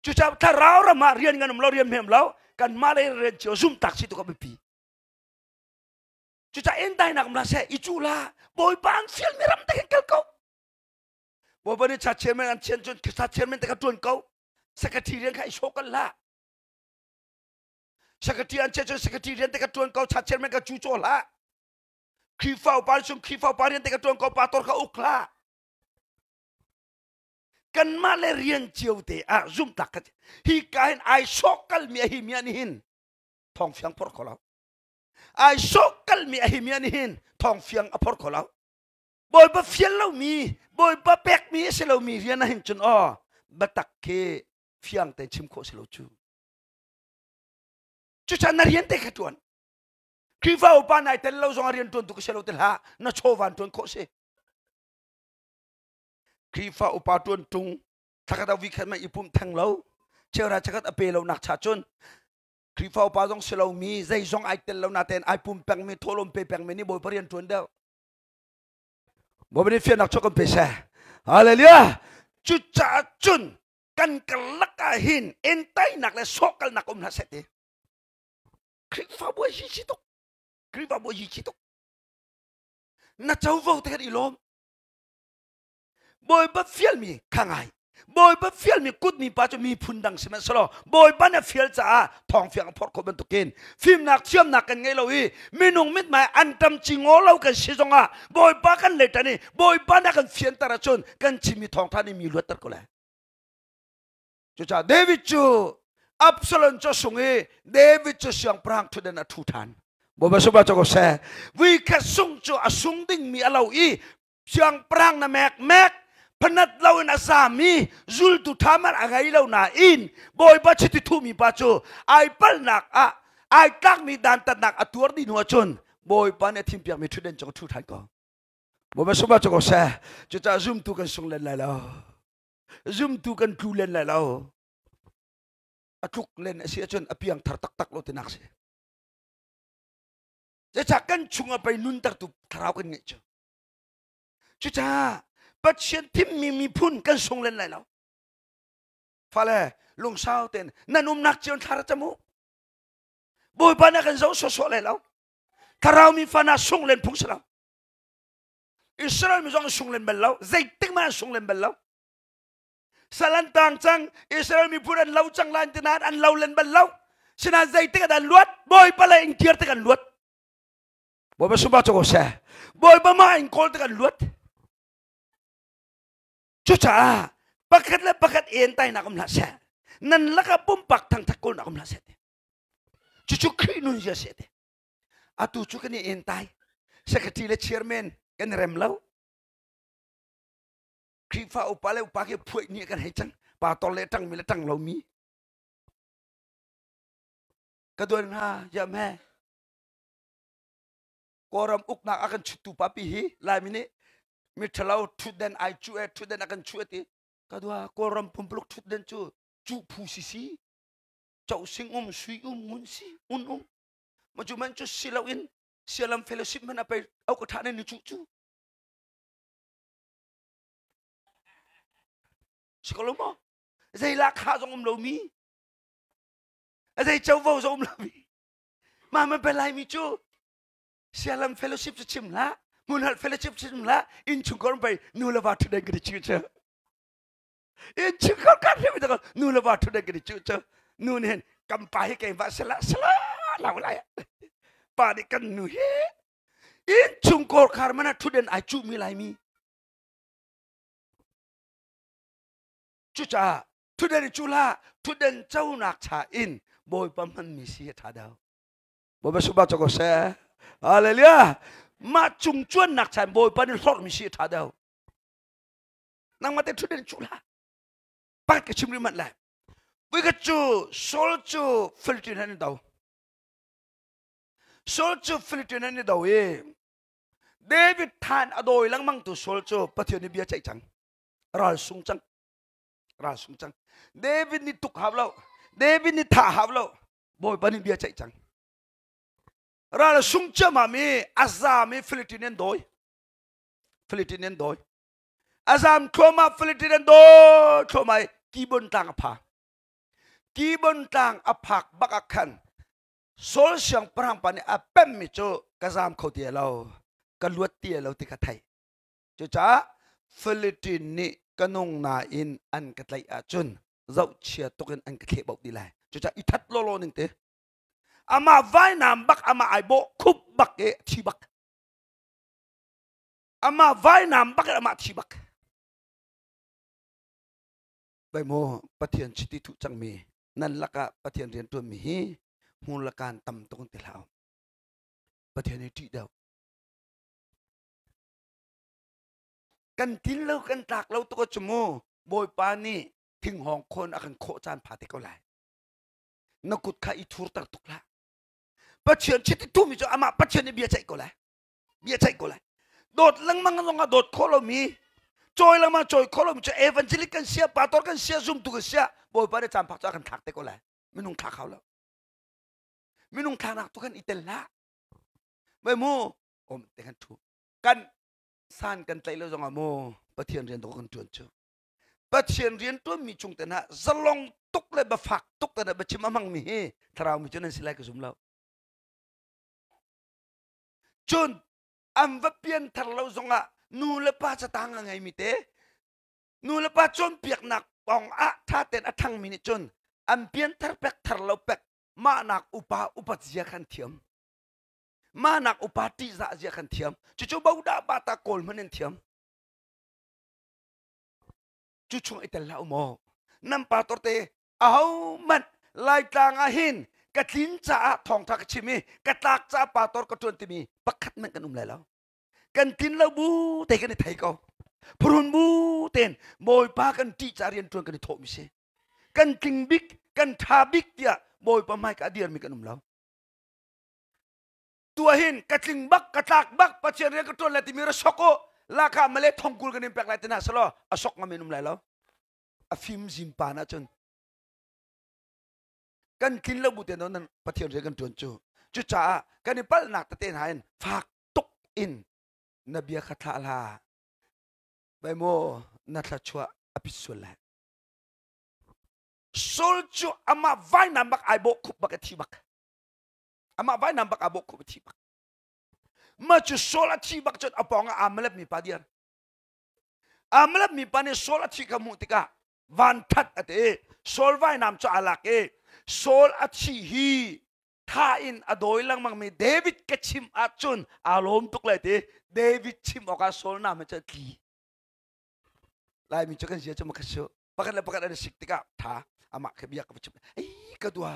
Cucaah thlarau ram ah rian ngan um lo rian hme um lo kanmah le rian cio zumtak si tu ka biapi. Cucaah entainak um la seh i cu la Bawipa an fial mi ram te khin kal ko. Bawipa nih cha chairman an chian cun cha chairman te kha ṭuan ko. Secretary rian kha i sawh kal hlah. Secretary an chiah cun secretary rian te ka ṭuan ko cha chairman ka cu caw hlah. Khrihfa upa chung Khrihfa upa rian te ka ṭuan ko pastor kha uk hlah. Kanmah le rian cio te ah zumhtak ka hi ka hin ai sawk kalmi a hi mi nih hin thawng fiang phor kho lo. Ai sawk kalmi a hi mi nih hin thawng fiang a phor kho lo. Bawipa fial lomi, Bawipa pekmi a si lomi rian ah hin cun aw biatak khi fiang tein chim khawh si lo cu. Cucaah na rian te kha ṭuan. Khrihfa upa nai tel lo zong ah rian ṭuan tu ka si lo ti hlah. Na chawvan ṭuan khawh si. Khrihfa upa ṭuan ṭung thlakhat ah vikhat mah i pumh theng lo. Cheuhra chakhat a pe lo nak cha cun Khrihfa upa zong si lomi zeizong ai tel lo natein ai pum pengmi thawhlawm pe pengmi nih Bawipa rian ṭuan deuh. Bawipa nih fiannak chuak kan pe seh. Hallelujah. Cucaah cun kan karlak ah hin entainak le sawhkalnak um hlah seh ti. Khrihfabu hi si tuk. Khrihfabu hi si tuk. Na covo te kan i lawm. Bawipa fialmi kha ngai. Bawipa fialmi kutmi pa cu miphun dang sihmanhsehlaw Bawipa nih a fial caah thawngfiang a phorh khawh bantukin fimnak thiamnak kan ngei lo i minung mithmai an ṭam ci ngaw lo kan si zongah Bawipa kan leiṭan i Bawipa nih a kan fianter ahcun kan chimmi thawngṭha nih mi luatter ko lai. Cucaah David cu Absalom cu a sung i David cu siangpahrang ṭhutdan a ṭhu ṭhan. Bawipa sungah cu ko seh. Vuikhat sung cu a sung dingmi a lo i siangpahrang na mek mek phanat loin a zami zultu ṭha man a ngei lo nain Bawipa chiti thuhmi pa cu ai palnak ah ai tlakmi dantatnak a tuar dih hnu ahcun Bawipa nih a thimpiakmi ṭhutden cung a ṭhu ṭhan ko. Bawipa sungah cu ko seh. Cucaah zumtu kan sung len lai lo. Zumtu kan tlu len lai lo. A tluk len a si ahcun a piang thar taktak lo tinak si. Zeicah kan chungah pei nuntertu thlarau kan ngeih cu. Cucaah Pathian thimmi miphun kan sung len lai lo. Fale lungsau tein nan umnak cio thla ra cam u. Bawipa nih a kan zoh sawsawh lai lo. Thlarau mi fa na sung len phung si lo. Israel mi zong sung len bal lo. Zeitik mah an sung len bal lo. Sal an tang cang. Israel miphun an lo cang lai ti nain an lo len bal lo. Sinain zeitik ah an luat? Bawipa lei in kir tik an luat. Bawipa sumah cu ko seh. Bawipa mah in kawl tik an luat. Cucaah pakhat le pakhat entainak um hlah seh. Nan lakah pumpak thangthat kawlnak um hlah seh. Cucu Khrih nun zia seh te. Atu cu kan i entai. Secretary le chairman kan i rem lo. Khrihfa upa le upa khi phuaih ni kan hei cang. Pastor le tangmi le tang lomi. Ka duan hna, yam he. Kawlram uknak a kan chuttu papi hi Laimi nih miṭhalo ṭhutden ai cuh e ṭhutden a kan chuh e ti ka dua Kawlram pumpuluk ṭhutden cu cuh phu sisi cho sing um sui um ngun si un um ma cu man cu si lo in sialam fellowship man a pei au ka ṭha ne ni cuh cu si ko lo maw zei lakha zong um lomi zei covo zong um lomi Mah man pe Laimi cu Sialam fellowship cu chim hlah, hmunhalh fellowship chim hlah, innchungkhar pei nu le va ṭhutden kan i chuh cu. Innchungkhar kan hrim tak nu le va ṭhutden kan i chuh cu. Nu nih hin kan pa hi keimah sala sala lau lai. Pa nih kan nu hi inn chung kawrkhar mana thuden ai cuhmi Laimi. Cucaah thuden i cu hlah, thuden conak cha in Bawipa hmanmi si a ṭha deuh. Bawipa subah co ko seh. Hallelujah. Mah cung cuannak chan Bawipa nih hlorhmi si a ṭha deuh. Nangmah te thuden cu hlah. Pakhat ka chim rih manh lai. Voikhat cu Saul cu Philistine an i do. Saul cu Philistine an i do i David than a dawi lengmang tu Saul cu Pathian nih bia ceih cang. Ral sung cang. Ral sung cang. David nih tuk hau lo. David nih thah hau lo. Bawipa nih bia ceih cang. Ral sung ciammam i a zam i Philistine an dawi. Philistine an dawi. A zam thluahmah Philistine an dawi thluahmah i Kibon tlang a pha. Kibon tlang a phak bak ah khan Saul siangpahrang pa nih a pemmi cu ka zam kho ti lo, ka luat ti lo ti kha theih. Cucaah Philistine nih ka nung nain an ka tlaih ahcun zohchia tuk in an ka thleh bauh dih lai. Cucaah i that lawlaw ning te. Amah vainam bak amah ai bawh khup bak i thi bak. Amah vainam bak in amah thi bak. Bai maw Pathian chiti thuh cangmi nan lakah Pathian rian ṭuanmi hi hmur le kaan tam tuk in ti hlah u. Pathian hi ṭih deuh. Kan tin lo kan tlak lo tuk cu mu Bawipa nih thinghawng khawn a kan khawh caan pha te ko lai. Na kut kha i thurter tuk hlah. Pathian chiti thumi cu amah Pathian nih bia ceih ko lai. Bia ceih ko lai. Dawt lengmang zong ah dawt khawh lomi cawi lengmang cawi khawh lomi cu evangelic kan sia pastor kan sia zumtu kan sia Bawipa nih caan phak cu a kan thlak te ko lai. Minung thlak hau lo. Minung thlaknak tu kan i tel hlah. Bai mu om te kan thu. Kan san kan tlaih lo zong ah mu Pathian rian tu kan tuan cu. Pathian rian tuanmi chung te hna zalong tuk le bafak tuk te hna biachim a hmangmi hi thlarau mi cu nan si lai ka zum lo. Cun an va pianthar lo zongah nu le pa catang a ngeimi te nu le pa cawnpiaknak kong ah ṭha tein a ṭhangmi nih cun an pianthar pek thar lo pek mahnak upa upat zia khan thiam mahnak upa ṭihzah zia khan thiam cucu bodah bata kawl hmanh in thiam Cu chung i tel hlah u maw? Nan pastor te ahohmanh Laitlang ah hin ka tlin caah thawngtha ka chim i ka tlak caah pastor ka ṭuan timi pakhat hmanh kan um lai lo. Kan tlin lo bu te kan i thei ko. Phurun bu tein Bawipa kan ṭih caah rian ṭuan kan i thawhmi si. Kan tling bik, kan ṭha bik tiah Bawipa hmaika a dirmi kan um lo. Tu hin ka tling bak ka tlak bak Pathian rian ka ṭuan lai timi ra sok u laka male thongkul kan in pek lai tina selaw a sok ngam in um lai lo a fim zim pa na cun kan tlin lo bu te nan Pathian rian kan ṭuan cu cucaah kan i palhnak tete hna in fak tuk in na bia kha thlah hlah bai maw na thluachuah a pit sual lai Saul cu amah vainam bak ai bawh khup bak a thi bak Amah vainam bak aa bawh khup a thi bak. Mah cu Saul a thi bak cun a pawng ah Amalek mipa dir. Amalek mipa nih Saul a thi kha hmuh tikah van that a ti. Saul vainam cu aa lak i Saul a thi hi tha in a dawi lengmang mi David ka chim ahcun aa lawm tuk lai ti. David chim awkah Saul nam cu a tli. Laimi cu kan zia cu makhat su. Pakhat le pakhat an i sik tikah tha amah kha bia ka va chim. Ei ka dua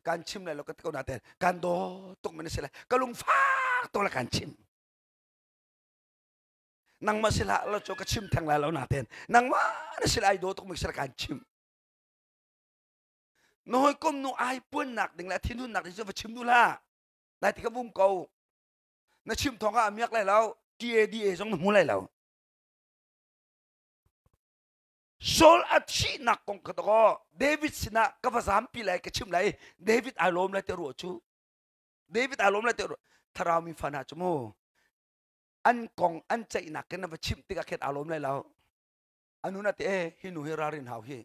kan chim lai lo ka ti ko nain kan daw tuk men si lai ka lungfak tuk le kan chim. Nangmah si hlah lo cu ka chim theng lai lo nain nangmah na si lai daw tuk mi si kan chim. Na hawikom nu ai puannak ding le thinhunnak ding cu va chim du hlah. Lai ti ka vum ko. Na chim thawng ah a miak lai lo. TADA zong na hmu lai lo. Saul a thihnak kong kha dakaw David sinah ka va zampi lai ka chim lai David ai lawm lai te ruah cu David ai lawm lai te ruah thlarau mi fa hna cu mu an kong an ceihnak khin na va chimh tikah khin aa lawm lai lo anu na te eh hi nu hi ralrin hau hi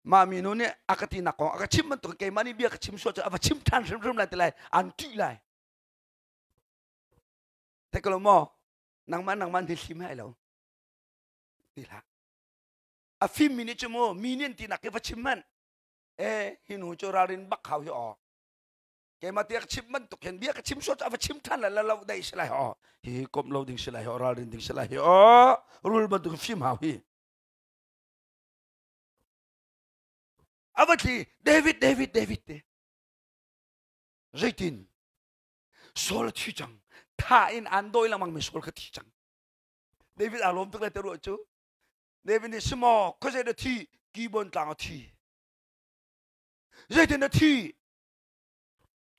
mah mi nu nih a ka tinak kong a ka chim bantuk keimah nih bia ka chim sual cu a va chim ṭhan hrimhrim lai ti lai an ṭih lai thei ko lo maw nangmah nangmah ni hlim hai lo ti hlah a fim mi nih cu mu mi nih an ti nak hi va chim hmanh e hi nu cu ralrin bak hau hi aw. Keimah tiah ka chim bantuk hin bia ka chim sual cu a va chim ṭhan lai lo dei si lai ho. Hi komh lo ding si lai ho, ralrin ding si lai hi o. Rul bantuk fim hau hi. A va thli David David David te. Zeitin Saul a thi cang. Tha in an dawi lengmang mi Saul kha thi cang. David aa lawm tuk lai te ruah cu. David nih simaw khuazei na thi Kibon tlang a thi. Zeitin na thi?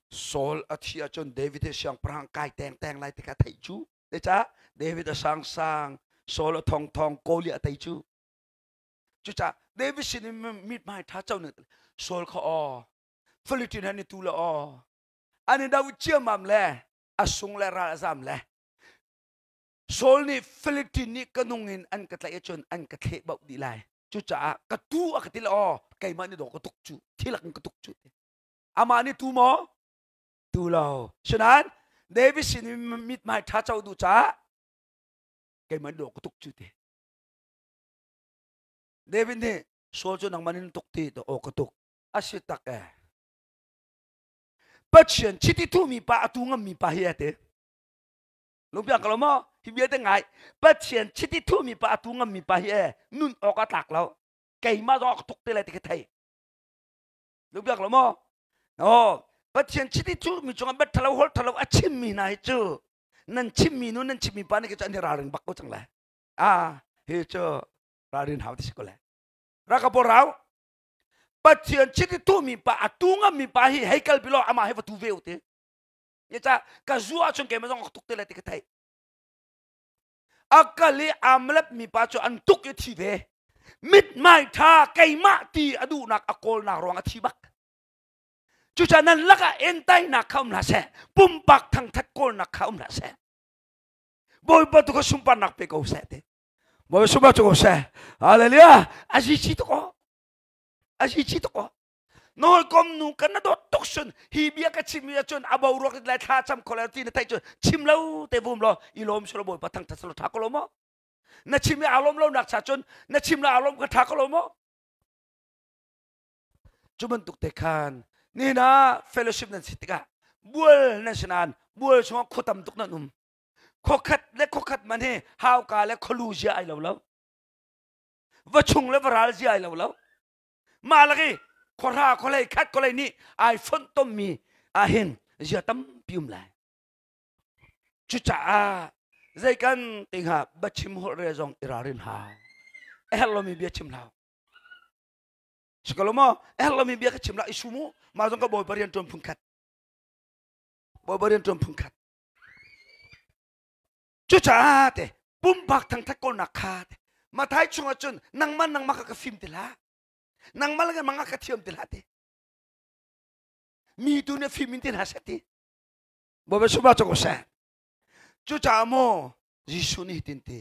Saul a thi ahcun David hi siangpahrang kai tengteng lai ti kha theih cu. Zeicah David a sangsang, Saul a thongthong, Goliath a tei cu. Cucaah David sin in mithmai ṭha co ning Saul kha aw, Philistine han i tu le aw, an i do ciammam le a sung le ral a zam le Saul nih Philistine nih ka nung in an ka tlaih ahcun an ka thleh bauh dih lai. Cucaah ka tu a ka ti le aw, keimah nih dawh ka tuk cu, thilak in ka tuk cu. Amah nih tu maw? Tu lo. Sinain David sin in mithmai ṭha co duh caah keimah nih dawh ka tuk cu ti. David nih Saul cu nangmah nin tuk ti aw ka tuk. A si tak eh. Pathian chiti thumi pa a tu ngammi pa hi a ti. Lungpiang ko lo maw? Hi bia te ngai. Pathian chiti thumi pa a tu ngammi pa hi e nun awk a tlak lo. Keimah zong ka tuk te lai ti ka thei. Lungpiang ko lo maw? Oh, Pathian chiti thumi cungah bat thalo hol thalo a chimmi hna hi cu nan chimmi nu nan chimmi pa nih cu an i ralring bak ko cang lai. Ah, hi cu ralrin hau ti si ko lai. Rakapo rau. Pathian chiti thumi pa a tu ngammi pa hi hei kal bi law amah hi va tu ve u ti. Ca ka zu ahcun keimah zong ka tuk te lai ti ka theih. A kal i aa malap mi pa cu an tuk i thi ve. Mithmai ṭha keimah ti a duhnak a kawlnak ruang a thi bak. Cucaah nan lakah entainak kha um hlah seh. Pumpak thangthat kawlnak kha um hlah seh. Bawipa tu kha sunparnak pe ko seh ti. Bawipa sunparnak cu ko seh. Hallelujah. A si chi tuk aw. A si chi tuk aw. Nawikom nu kan na dawt tuk sun hi bia ka chim mi ahcun a boruak lai thla cam kho lai ti na theih cun chim lo te vum law i lawm silo bawipa thangthat silo tha ko lo maw na chim i aa lawm lo nak cha cun na chim lo aa lawm ka tha ko lo maw cu bantuk te khan ni na fellowship nan si tikah bual nan si nain bual chungah khua tam tuk nan um khuakhat le khuakhat man hi hauka le khualu zia ai lo lo va chung le va ral zia ai lo lo mah lak i khuahra khualei khat khualei nih ai fonh tommi ahhin zia tampi um lai cucaah zei kan ti hnga biachim holh re zong i ralrin hau a herh lomi bia chim hlah si ko lo maw a herh lomi bia ka chim lah i su mu mah zong ka bawipa rian ṭuan phun khat bawipa rian ṭuan phun khat cucaah te pumpak thangthat kawlnak kha te Mathai chungah cun nangmah nangmah kha ka fim ti hlah nangmah le nangmah ka thiam ti hlah ti mi tu nih fim in ti hna seh ti Bawipa sumah cu ko seh cucaah maw Jesuh nih hitin ti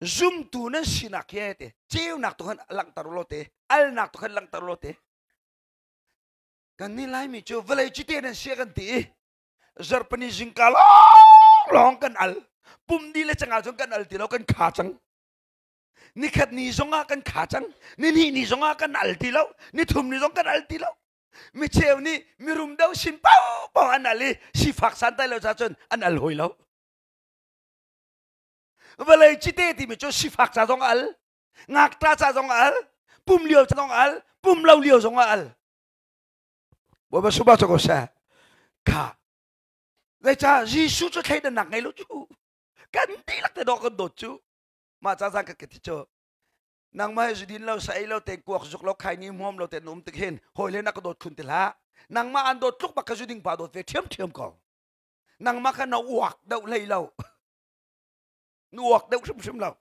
zumtu nan sinak hi te ceunak tu khan langhter law te alnak tu khan langhter law te kan nih Laimi cu vawlei cite nan sia kan ti i zarhpini zingka lawng lawng kan al pum ni le cangah cun kan al ti lo kan kha cang nikhat ni zongah kan kha cang nihnih ni zongah kan al ti lo nithum ni zong kan al ti lo micheu nih mirum deuh sin paohpaoh an al i sifak santai lo ca cun an al hoi lo vawlei cite timi cu sifak ca zong al ngakṭa ca zong al pum lio ca zong al pum lo lio zong al Bawipa suba cu ko seh. Kha. Zeicah Jesuh cu thleidannak ngei lo cu. Kan dihlak te dawh kan dawt cu. Mah ca zang ka ti cu. Nangmah hi zudin lo sa ei lo te kuak zuk lo khai ni hmuam lo te na um tik hin hawi le na ka dawt khun ti hlah. Nangmah an dawt tluk bak ka zuding pa dawt ve ṭhiamṭhiam ko. Nangmah kha na uak deuh hlei lo. Nu uak deuh hrimhrim lo.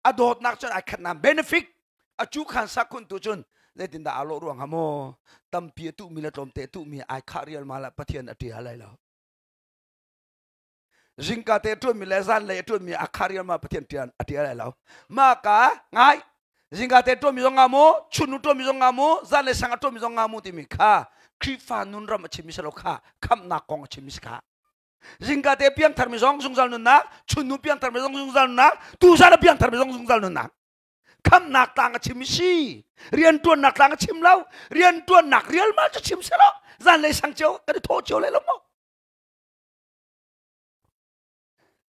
A dawtnak cun ai khat nain benefit a cu khan sakhun tu cun zeitindah aa lawh ruang ha maw tampi a tuhmi le tlawmte a tuhmi ai khah rialmal ah Pathian a ṭial lai lo. Zingka te a ṭuanmi le zanlei a ṭuanmi a khah rialmal Pathian ṭial a ṭial lai lo. Mah ka ngai zingka te ṭuanmi zong nga mu chunnu ṭuanmi zong nga mu zanlei sang a ṭuanmi zong nga mu timi kha Khrihfa nunram a chimmi si lo kha khamhnak kong a chimmi si kha. Zingka te piangthar mi zong zungzal nunnak, chunnu piangthar mi zong zungzal nunnak, tuzan a piangthar mi zong zungzal nunnak. Khamnak tlang a chim si. Riantuannak tlang a chim lo. Riantuannak rialmal cu chim se lo. Zanlei sang cio kan i thawh cio lai lo maw?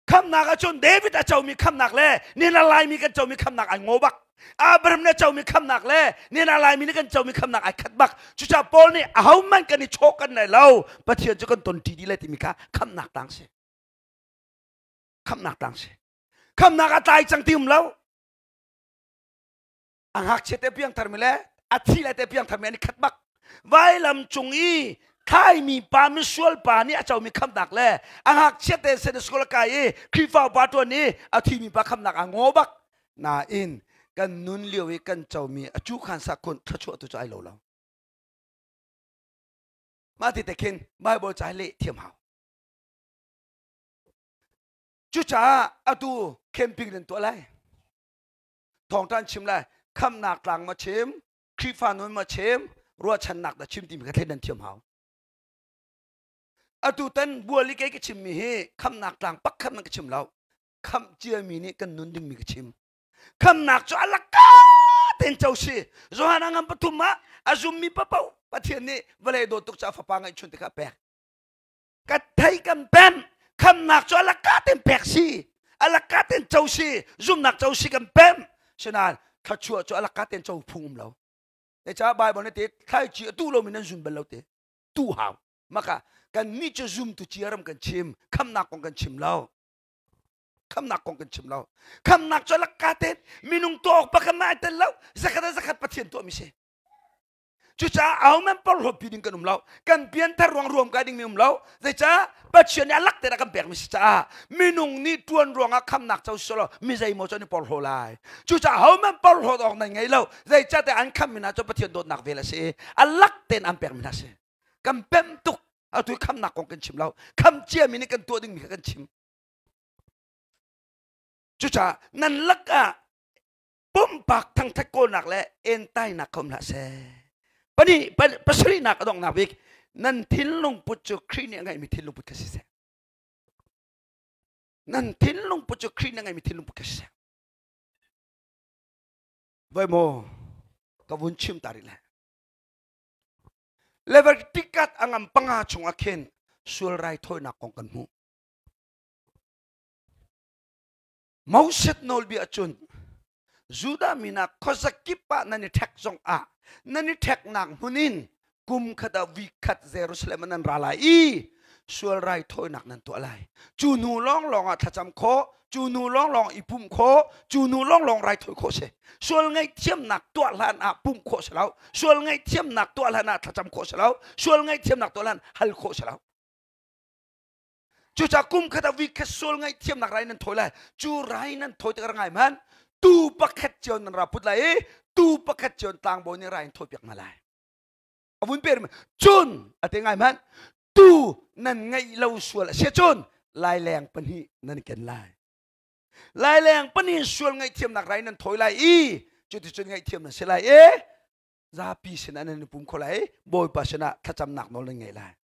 Khamnak ahcun David a comi khamnak le nina Laimi kan comi khamnak ai ngaw bak. Abraham nih a comi khamnak le nina Laimi nih kan comi khamnak ai khat bak. Cucaah Paul nih ahohmanh kan i chawh kan lai lo. Pathian cu kan ton ṭi dih lai timi kha khamnak tlang si. Khamnak tlang si. Khamnak a tlai cang ti um lo. A ngakchia te piangthar mi le a thi lai te piangthar mi an i khat bak. Vailam cung i thlaimi pa misual pa nih a comi khamnak le a ngakchia te Sunday school a kai i Khrihfa upa ṭuan i a thimi pa khamnak aa ngaw bak. Nain kan nun lio i kan comi a cu khan sakhun thluachuah tu cu ai lo lo. Mah ti te khin Bible ca leh thiam hau. Cucaah atu camping nan tuah lai. Thawngṭha chim lai. Khamnak tlang ma chim, Khrihfa nun ma chim, ruahchannak dah chim timi kha thleidan thiam hau. Atu tan bual i kei ka chimmi hi khamnak tlang pakhat man ka chim lo. Khamh ciami nih kan nun dingmi ka chim. Khamnak cu a laka ten co si. Johan a ngam pathum ah a zummi papoh Pathian nih vawlei dawt tuk caah fapa ngeihchun te kha a pek. Ka thei kan pem khamnak cu alaka ten pek si alaka ten co si zumnak co si kan pem sinain thluachuah cu alaka ten co phung um lo. Ca Bible nih te thlaici a tu lomi nan zum bal lo te tu hau maka kan nih cu zum tu ciaram kan chim khamnak kong kan chim lo, khamnak kong kan chim lo. Khamnak cu alaka ten minung tuah awk pakhat ma ai tel lo, zakhat a zakhat Pathian tuahmi si. Cucaah ahohmanh porhlawtpi ding kan um lo. Kan pianthar ruang ruam kai dingmi um lo. Zeicah Pathian nih a lak te a kan pekmi si caah minung nih tuan ruangah khamnak co si lo mi zeimaw cu an i porhlaw lai. Cucaah ahohmanh porhlawt awk nan ngei lo. Zeicah tiah an khammi hna cu Pathian dawtnak vel a si i a lak tein an pekmi hna si. Kan pem tuk. Atu khamnak kong kan chim lo. Kham ciami nih kan tuah dingmi kha kan chim. Cucaah nan lakah pumpak thangthat kawlnak le entainak kha um hlah seh. Pahnih pasarihnak a donghnak bik nan thinlung put cu Khrih nih a ngeihmi thinlung put kha si seh. Nan thinlung put cu Khrih nih a ngeihmi thinlung put kha si seh. Voi maw ka vun chim ta rih le. Leviticus a ngam panga chungah khin sual raithawinak kong kan hmuh. Moses nawlbia cun Judah mi hna khuazakip ah nan i ṭhek zongah nan i ṭheknak hmun in kum khat ah week khat Jerusalem ah nan ra lai i sual raithawinak nan tuah lai. Cu hnu lawnglawng ah thlacam khawh, cu hnu lawnglawng i pumh khawh, cu hnu lawnglawng raithawi khawh si. Sual ngaihthiamnak tuah hlan ah pumh khawh si lo, sual ngaihthiamnak tuah hlan ah thlacam khawh si lo, sual ngaihthiamnak tuah hlan hal khawh si lo. Cucaah kum khat ah week khat sual ngaihthiamnak rai nan thawi lai. Cu rai nan thawi tikah ngai hmanh tu pakhat cio nan ra put lai i tu pakhat cio tlangbawi nih rai in thawi piak hna lai. A vun pe cun a te ngai hmanh tu nan ngeih lo sual a si cun laileng pahnih nan ken lai. Laileng pahnih sual ngaihthiamnak rai nan thawi lai i cuticun ngaihthiam nan si lai i zapi sinah nan i pum kho lai i Bawipa sinah thlacamnak nawl nan ngei lai.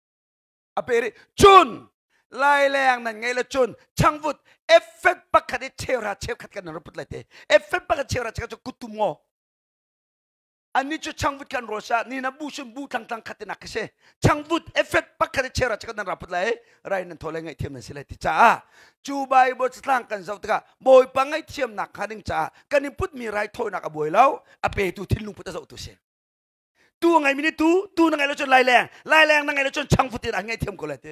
A pe rih cun laileng nan ngei le cun changvut effet pakhat i cheuhra cheukhat kan rak put lai te. Effet pakhat cheuhra cheukhat cu kuttum ngaw anni cu changvut kan rawl sa ni na bu sun bu tlang tlang khat in ak si changvut effet pakhat i cheuhra cheukhat nan ra put lai rai nan thaw lai ngaihthiam nan si lai ti caah cu Bible catlang kan zoh tikah Bawipa ngaihthiamnak hnga ding caah kan i putmi raithawinak a buai lo, a petu thinlung put a zohtu si. Tu a ngeimi nih tu, tu na ngeih lo cun laileng, laileng na ngeih lo cun changvut in an ngaihthiam ko lai ti.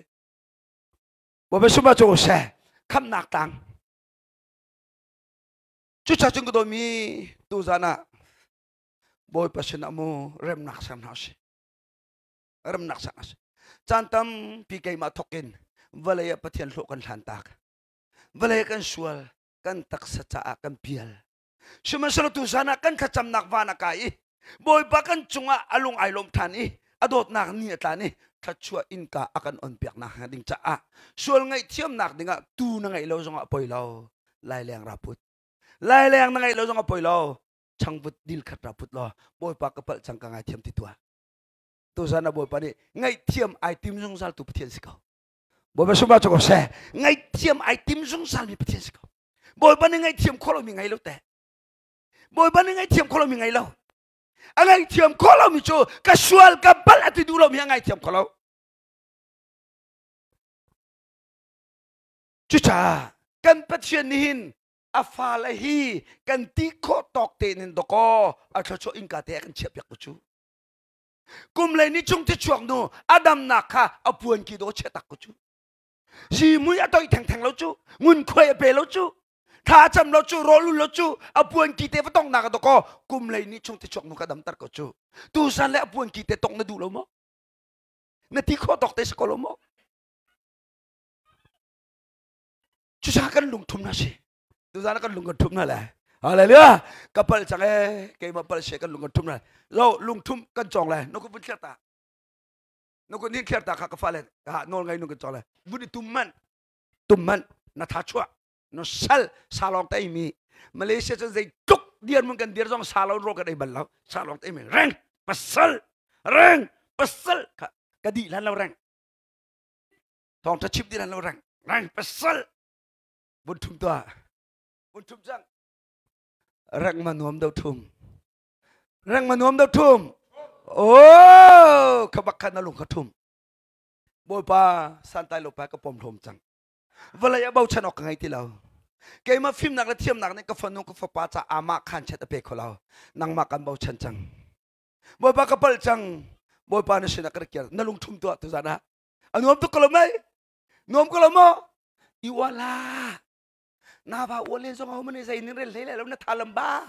Bawipa sumah cu seh khamnak tlang. Cucaah cun ka dawmi tuzan ah Bawipa sinah mu remnak ser hna usih. Remnak ser hna usih. Caan tampi keimah thawk in vawlei ah Pathian hlawh kan hlan tak. Vawlei kan sual, kan taksa caah kan pial. Sihmanhsehlaw tuzan ah kan thlacamnak van a kai i Bawipa kan cungah a lung ai lawm ṭhan i a dawtnak ni a tlan i thluachuah innka a kan onpiaknak hnga ding caah sual ngaihthiamnak dingah tu na ngeih lo zongah poi lo, laileng ra put. Laileng na ngeih lo zongah poi lo, changvut dil khat ra put law Bawipa ka palh cang ka ngaithiam ti tuah. Tuzan ah Bawipa nih ngaihthiam ai tim zungzal tu Pathian si ko. Bawipa sumah cu ko seh. Ngaihthiam ai tim zungzal mi Pathian si ko. Bawipa nih ngaihthiam khawh lomi ngei lo te. Bawipa nih ngaihthiam kho lomi ngei lo. A ngaihthiam kho lomi cu ka sual ka palh a ti duh lomi a ngaithiam kho lo. Cucaah kan Pathian nih hin a fale hi kan ti khawh tawk tein in dawkaw a thluachuah innka te a kan chiahpiak ko cu. Kum lei ni chung ti chuak nu a damnak kha a puan ki daw chiah tak ko cu. Zimui a toih thengtheng lo cu, ngunkhuai a pe lo cu, thla cam lo cu, rawl lo cu, a puan ki te va tong nak dawkaw kum lei ni chung ti chuak nu ka damter ko cu. Tu san le a puan ki te tong na duh lo maw? Na ti khawh tawk te si ko lo maw? Cucaah kan lungthum na si. Tuzan kan lung kan thum na le. Hallelujah. Ka pal cang e keimah pal she kan lung kan thum na. Lo lungthum kan cong le na ku vun thler ta. Na ku nin thler ta kha ka fa le ha nawl ngai nu kan cong le. Vun i tum man. Tum man na tha chuah. Na sal salong tai mi. Malaysia cun zei tluk dir mun kan dir zong salon ro kan ei bal lo. Salong tai mi reng pasal reng pasal ka ka di lan lo reng. Thawngtha chim ti lo reng reng pasal vun thum tuah vun thum cang reng ma nuam do thum reng ma nuam do thum oh kha bak khan na lung kha thum bawipa santai lo pa ka pom thom cang vawlei a bochan awk ka ngei ti lo keimah fimnak le thiamnak nih ka fanu ka fapa ca amah khan chet a pe kho lo nangmah kan bochan cang bawipa ka palh cang bawipa na sinah ka rak na lung thum tuah tuzan ah a nuam tuk ko lo mei nuam ko lo maw i wala na va ualen zong ho mani zei ning rel hlei lai lo na tha lam ba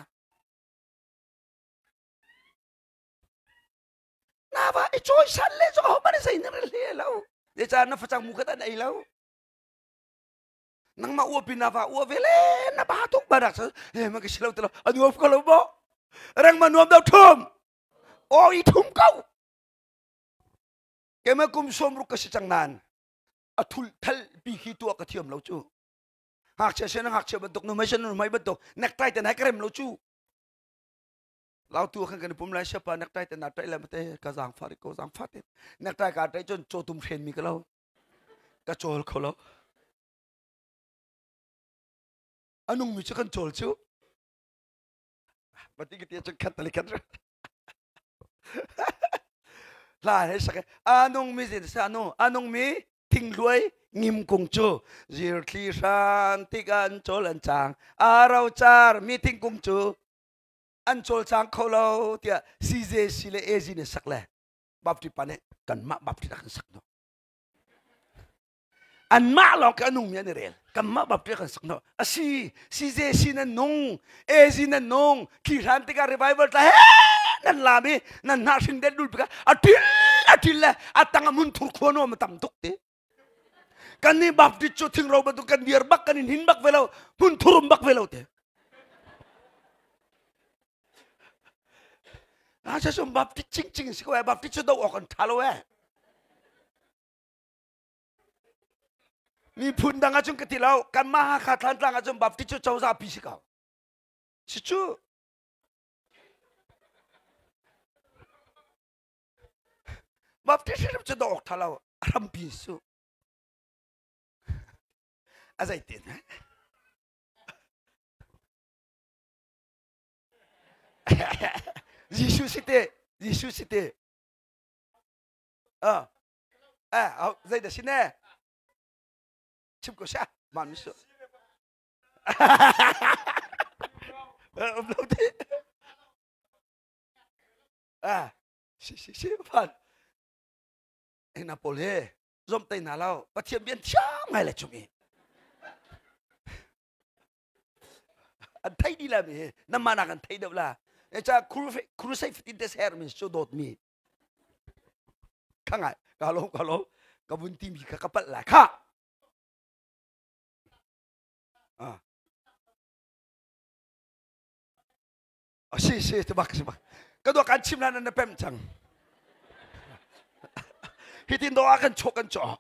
na va i choi san le zong ho mani zei ning rel hlei lo le cha na facang mu khat an ei lo nangmah ua pi na va ua ve le na ba tuk ba rak he ma ka si lo te lo a nuam ko lo mo reng ma nuam do thum o i thum ko Keimah kum 60 ka si cang nain a thul thal pi khi tuah ka thiam lo cu. Ngakchia sin ngakchia bantuk nu mei sin nu mei bantuk necktie te nai ka rem lo cu. Lautu khan kan pum lai siapa necktie te na tai le mate ka zang fa ko zang fa te necktie ka tai chon chotum hren mi ka lo ka chawl kho lo anung mi chu kan chawl chu Mati ka tia khat tali khat hla he sak anung mi zin sa anu anung mi thingluai ngim kung cu zirthli hran tik an chawl an chang aro char mi thingkung cu an chawl chang kho lo tiah CJC le AG ne sak le Baptist pa nih kanmah Baptist kan sak no Anmah lawng khi a nungmi an i rel. Kanmah Baptist kan sak no. Asi, CJC nan nung, AZ nan nung, khi hlan tikah revival tla he nan lam i nan hnah hring det dul pika a til a til le a tang a mun thur khua nuam a tam tuk ti. Kan nih Baptist cu thingro bantuk kan dir bak kan in hin bak ve lo, hmun thurum bak ve lo te. A sa sum Baptist ching ching si ko eh Baptist cu do awk an tha lo eh. Miphun dang ahcun ka ti lo. Kanmah Hakha Thlantlang ahcun Baptist cu cozah pi si ko. Si cu. Baptist hrim cu dawh awk tha lo. A hrampi su. A zeitin? Jesuh si te. Jesuh si te. Ah. Eh, au, zei dah si ne? Chim ko sia, man mi su. Um lo ti. Ah, si si si fan. Ena pawl he zom tai na lo. Pathian bian thiam ngai le chung i. An thei di la mi he. Namma nak an thei deuh la. E cha crusade fatin te ser mi chu dawt mi. Kha ngai ka lo ka lo ka vun timi kha ka palh lai kha ah si si bak si bak ka dua kan chim lan na pem cang hitin do a kan chok kan cho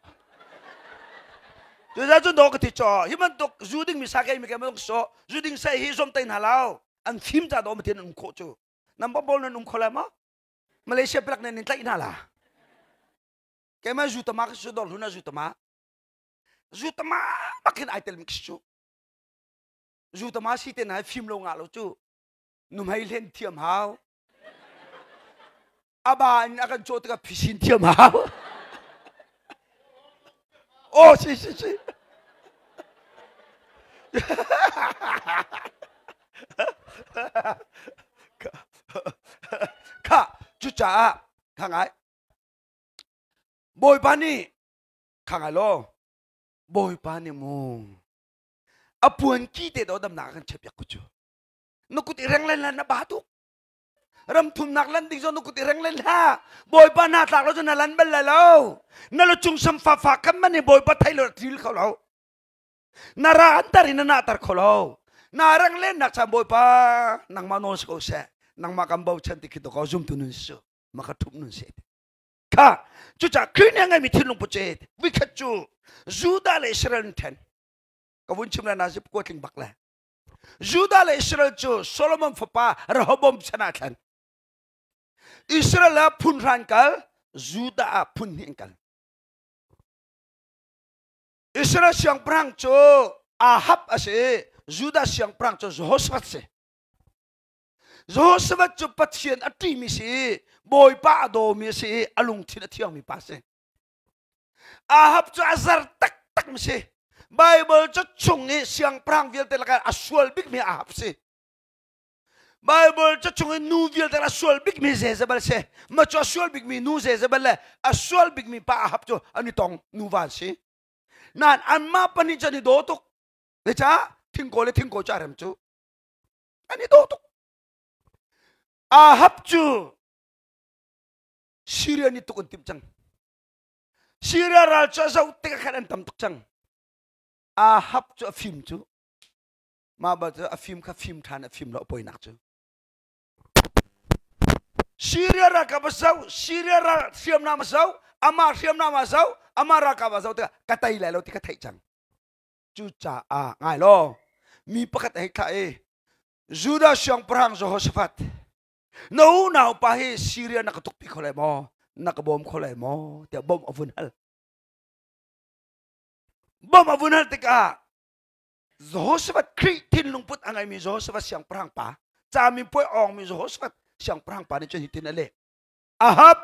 tu za cun do ka ti cho hi bantuk zu ding mi sa kai mi kai ma so zu ding sai hi som tai na lao an fim ta do ma tin um kho chu nam bol nan um kho la ma Malaysia plak nan in tlaih hna la. Keimah zu tama ka su dor hluna zu tama. Zu tama bak hin ai tel mi cu. Zu tama si te na fim lo nga lo cu. Nuhmei hlen thiam hau. Aba in a kan cawh tikah phisin thiam hau. Oh, si si si. Kha cucaah kha ngai Bawipa nih kha ngai law Bawipa nih mu a puan ki te do damnak kan chiah piak ku cu na kut i reng len na ba tuk ram thumnak lan ding zong na kut i reng len hlah Bawipa na tlak lo cu na lan bal lai lo na lu cung sam fa fa kan man i Bawipa thei lo til kho lo na ra an tar in na na tar kho lo na reng len nak chan Bawipa nangmah nawl si ko seh nangmah kan bochan ti khi to ko zumtu nun su maka thup nun se kha cucah Khrih nih a ngeimi thinlung put cu vikhat cu Judah le Israel an then ka vun chim la na zip ko tling bak le Judah le Israel cu Solomon fapa Rehoboam chan ah thlen Israel ah phun hran kal Judah ah phun hnih an kal Israel siangpahrang cu Ahab a si Judah siangpahrang cu Jehoshaphat si Jehoshaphat cu Pathian a ṭihmi si i Bawipa a dawmi a si i a lungthin a thiangmi pa a si. Ahab cu a zar taktakmi si. Baibal cu chung i siangpahrang vialte lakah a sual bikmi Ahab si. Baibal cu chung i nu vialte a sual bikmi Jezebel si. Mah cu a sual bikmi nu Jezebel le a sual bikmi pa Ahab cu an i tong nuva an si. Nain anmah pahnih cu an i daw tuk. Zeicah thingkaw le thingkaw cu a rem cu. An i daw tuk. Ahab cu Syria nih tuk an timh cang. Syria ral cu a zoh tikah khan an tam tuk cang. Ahab cu a fim cu. Mah bal cu a fim kha fim ṭhan a fim lo poinak cu. Syria ralkap a zoh, Syria ral hriamnam a zoh, amah hriamnam a zoh, amah ralkap a zoh tikah ka tei lai lo ti kha theih cang. Cucaah ngai law mi pakhat a hei thlah i Judah siangpahrang Jehoshaphat na unau pa hi Syria na ka tukpi kho lai maw na ka bawm kho lai maw tiah bawmh a vun hal. Bawmh a vun hal tikah Jehoshaphat Khrih thinlung put a ngeimi Jehoshaphat siangpahrang pa cami puai awngmi Jehoshaphat siangpahrang pa nih cun hitin a leh Ahab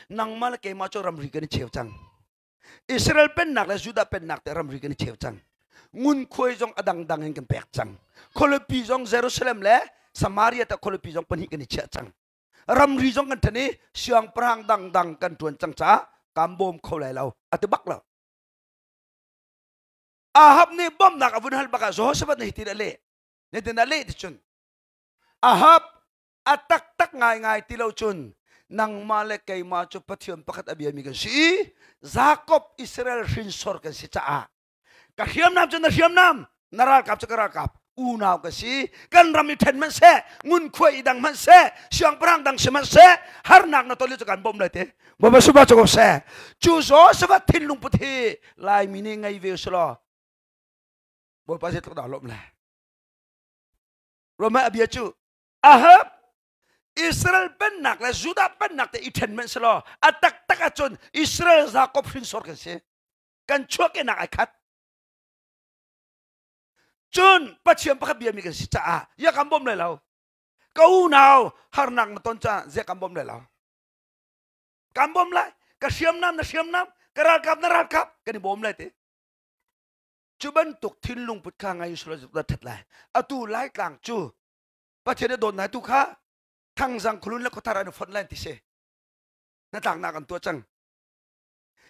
nangmah le keimah cu ramri kan i cheu cang Israel pennak le Judah pennak te ramri kan i cheu cang. Ngunkhuai zong a dangdang in kan pek cang. Khualipi zong Jerusalem le Samaria ta khualipi zong pahnih kan i chiah cang. Ramri zong kan ṭhen i siangpahrang dangdang kan ṭuan cang caah kan bawm kho lai lo. A ti bak lo. Ahab nih bawmhnak a vun hal bak ah Jehoshaphat nih hitin a leh. Nitin a leh ti cun Ahab a taktak ngaingai ti lo cun nangmah le keimah cu Pathian pakhat a biami kan si i Jakob Israel hrinsor kan si caah ka hriamnam cu na hriamnam na ralkap cu ka ralkap unau ka si kan ram i ṭhen hmanh seh ngunkhuai i dang hmanh seh siangpahrang dang si hmanh seh harnak na ton li cu kan bawmh lai te Bawipa suba cu ko seh cu Joseph thinlung put hi Laimi nih ngei ve usulaw Bawipa zeitluk dah lawm le Roma a bia cu Ahab Israel pennak le Judah pennak te i ṭhen hmanh selaw a taktak ahcun Israel Jacob hrinsor kan si. Kan chuahkehnak ai khat. Cun Pathian pakhat biami kan si caah ya kan bawm lai lo. Ka unau harnak na ton caah zia kan bawm lai lo. Kan bawm lai. Ka hriamnam na hriamnam, ka ralkap na ralkap kan i bawm lai te. Cu bantuk thinlung put kha ngai usulaw dah ṭhat lai. Atu Laitlang cu Pathian a dawt tu kha Thangzang khulun le khuathar an i fonh lai ti si. Hnatlaknak an tuah cang.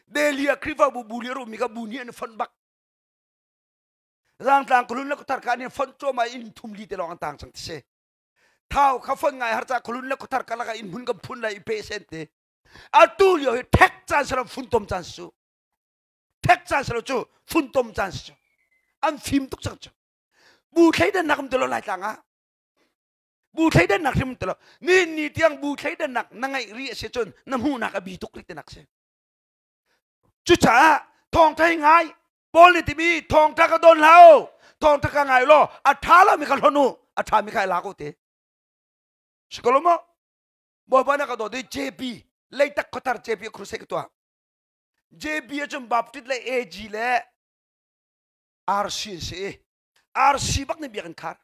Delhi ah Khrihfabu bu li a rummi kha bu nih an i fonh bak. Rangtlang khulun le khuathar kha an i fonh cuahmah i inn thum li te lawng an tang cang ti si. Thau kha fonh ngai har ca khulun le khuathar karlak ah inn hmun kan phun lai i pe sen ti. Atu lio hi ṭhek caan saram funtom caan su. Ṭhek caan salo cu funtom caan si cu. An fim tuk cang cu. Bu thleidannak um ti lo Laitlang ah. Bu thleidannak hrim ti lo. Ni ni tiang bu thleidannak na ngeih rih a si cun na hmuhnak a bi tuk rih tinak si. Cucaah thawngṭha hi ngai. Paul nih timi thawngṭha ka don hlah u. Thawngṭha ka ngai law a ṭha lomi kha hlonh u. A ṭhami kha i lak u ti. Si ko lo maw? Bawipa na ka dawt i JB Leitak khuathar JB crusade ka tuah. JB ahcun Baptist le AG le RC an si i RC bak nih biakinn khar.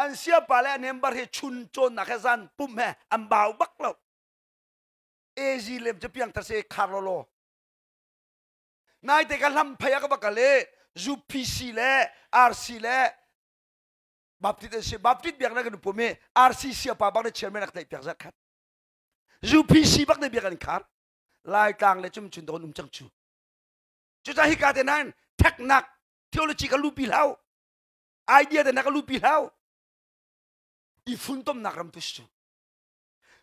An siapa le an member hi chun cawnnak he zan pum he an bau bak lo. AZ lem cu piangthar se khar lo law. Naite ka hlam phei ah ka va kal i UPC le RC le Baptist an si. Baptist biaknak kan pum i RC siapa bak nih chairman a ka tlaih piak zat khat. UPC bak nih biak an khar. Laitlang le cumcun don um cang cu. Cucaah hika te nain theknak theology ka lupi hlau. Idea te na ka lupi hlau. I funtomnak ram tu si cu.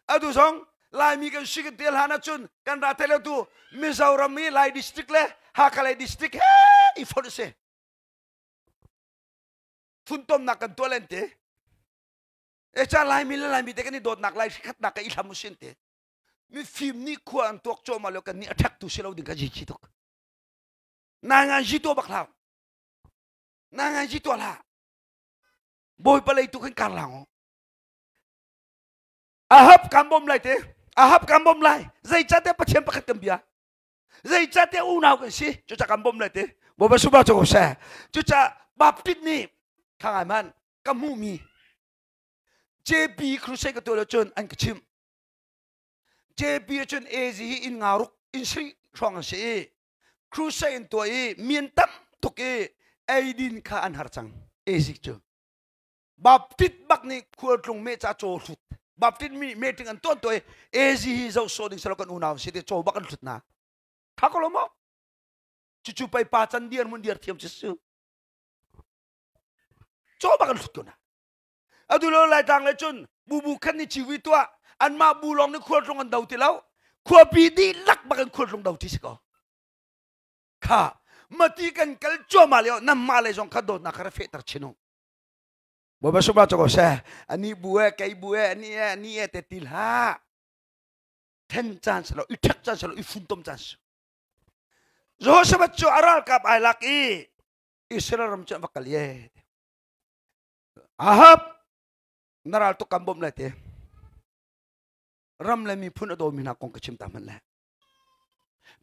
Atu zong Laimi kan si kan tel hlan ahcun kan ra thai lo tu Mizoram i Lai district le Hakha Lai district he i fonh si. Funtomnak kan tuah len te. E ca Laimi le Laimi te kan i dawtnak lai khatnak ka i hlam usin te. Mifim nih khua an tuak cuahmah lio kan nih a ṭhek tu si lo ding ka ji tuk. Na ngan ji tuah bak hlah. Na ngan ji tuah hlah. Bawipa lei tu kan kar lang u. Ahab kan bawm lai te. Ahab kan bawm lai. Zeicahtiah Pathian pakhat kan bia. Zeicahtiah unau kan si. Cucaah kan bawm lai te. Bawipa suba cu ko seh. Cucaah Baptist nih kha ngai man ka hmuhmi JP Crusade ka tuah lo cun an ka chimh. JP cun AZ hi inn nga ruk inn sri hrawng an si i crusade in tuah i mian tam tuk i eidin kha an har cang AZ cu. Baptist bak nih khualtlung me ca caw hlut Baptist mi meeting an tuan tuah i AZ hi zoh sawh ding selo kan unau si te caw bak an hlut na. Kha ko lo maw? Cucu pei pa can dir mun dir thiam cu su. Caw bak an hlut ko na. Atu lo Laitlang le cun bubu khan ni civi tuah anmah bu lawng nih khualtlung an do ti lo. Khuapi dihlak bak in khualtlung do ti si ko. Kha mati kan kal cuahmah lio nanmah lei zong kha dawtnak kha ra fehter chin u. Bawipa sumah cu ko seh. Ani bu e kei bu e ani e ani e te ti hlah. Then caan si lo, i ṭhek caan si lo, i funtom caan si. Jehoshaphat cu a ralkap ai lak i Israel ram cu an va kal ye. Ahab na ral tuk kan bawmh lai te. Ram le miphun a dawmi hna kong ka chim ta hmanh le.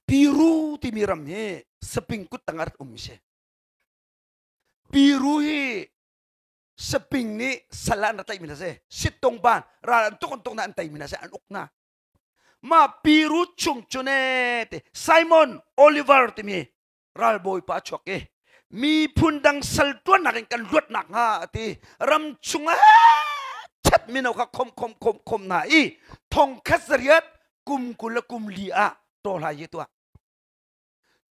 Piru timi ram hi saping kut tang ah rak um si. Piru hi saping nih sal an rak tlaihmi hna si. Sittong ban ral an tuk an tuk na an teimi hna si an uk hna. Mah Piru chung cu ne te Simon Oliver timi ralbawipa a chuak i miphun dang sal tuannak in kan luat nakhnga a ti ram chungah chat mino kha khom khom khom khom hna i thong khat zariat kum 20 le kum li ah tawhlai hi tuah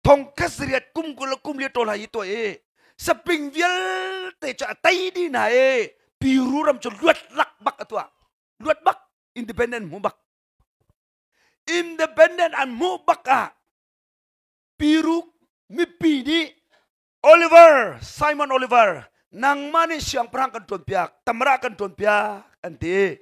thong khat zariat kum 20 le kum li tawhlai hi tuah i saping vialte cu a tei dih hna i Piru ram cu luat lak bak a tuah luat bak independent hmu bak independent an hmuh bak ah Piru mipi nih Oliver Simon Oliver nangmah nih siangpahrang kan ṭuanpiak tamra kan ṭuanpiak an ti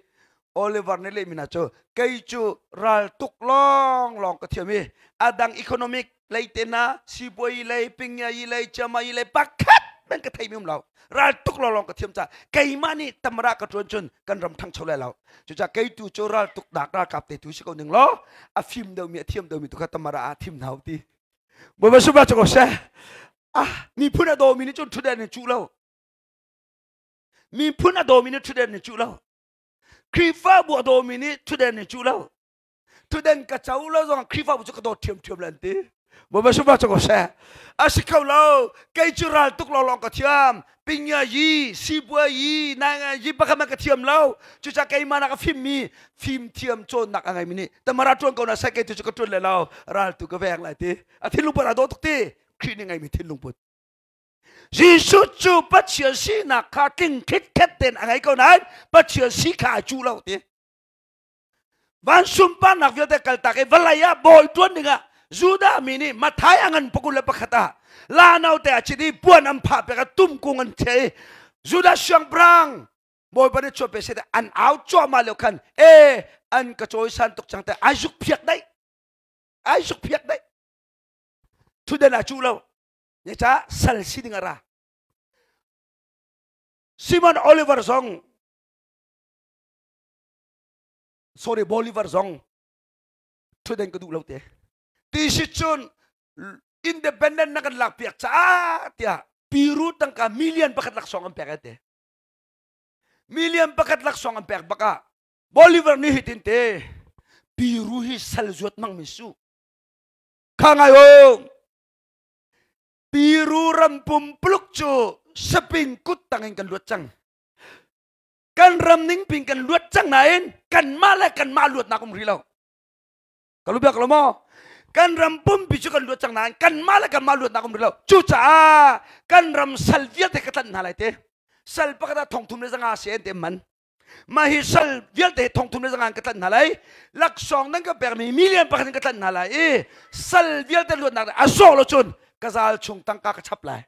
Oliver nih lehmi hna cu kei cu ral tuk lawng lawng ka thiam i a dang economic lei te hna sipuai lei pingyai lei chiamai lei pakhat men ka theimi um lo ral tuk lawng lawng ka thiam ca keimah nih tamra ka ṭuan cun kan ram ṭhangcho lai lo cucaah kei tu cu ral tuk dak ralkap te tu si ko ning law a fim deuhmi a thiam deuhmi tu kha tamara ah thim hna ti bawipa suba cu ko seh ah miphun a dawmi nih cun ṭhutden in cuh lo miphun a dawmi nih ṭhutden in cuh lo Khrihfabu a dawmi nih ṭhutden in cuh lo Thuden ka co lo zong Khrihfabu cu ka dawt ṭhiamṭhiam le an ti. Bawipa sumah cu ko seh. A si kho lo. Kei cu ral tuk lawnglawng ka thiam. Pingya yi, sibua yi, nainga yi pakhat hmanh ka thiam lo. Cucaah keimah nak a fimmi fimthiam cawnnak a ngeimi nih tamara ṭuan ko na sai kei tu cu ka ṭuan le lo. Ral tu ka veng lai ti. A thinlung put aa dawh tuk ti. Khrih nih ngeimi thinlung put. Jesuh cu Pathian sinak kha tling khitkhet tein a ngei ko nain Pathian si kha a cuh lo ti. Van sunparnak vialte kaltak i vawlei ah bawi ṭuan dingah Judah mi nih Matthai a ngan 21 ah la note a chit i puan an phah pek ah tumkung an thiah i Judah siangpahrang Bawipa nih chuah pe seh an au cuahmah lio khan e an ka cawisan tuk cang te ai zuk phiak daih ai zuk phiak daih thuden a cuh lo ne ca sal si ding a ra Simon Oliver zong sorry Bolivar zong thuden ka duh lo te ti si cun independent na kan lak piak caah tiah Piru tangka million pakhat laksawng an pek te. Million pakhat laksawng an pek bak ah Bolivar nih hitin te Peru hi sal zuat mang mi su. Kha ngai o. Peru ram pumpuluk cu Spain kut tangin kan luat cang. Kan ram ning pin kan luat cang nain kanmah le kanmah luatnak um rih lo. Ka lu biak lo maw? Kan ram pumpi cu kan luat cang nain kanmah le kanmah luatnak um rih lo. Cucaah kan ram sal vialte ka tlanh hna lai te. Sal pakhat ah thong thum le zanga si an te man. Mah hi sal vialte thong thum le zanga in ka tlanh hna lai. Laksawng nan ka pekmi million pakhat in ka tlanh hna lai i sal vialte luatnak a zawh lo cun ka zal chung tangka ka chap lai.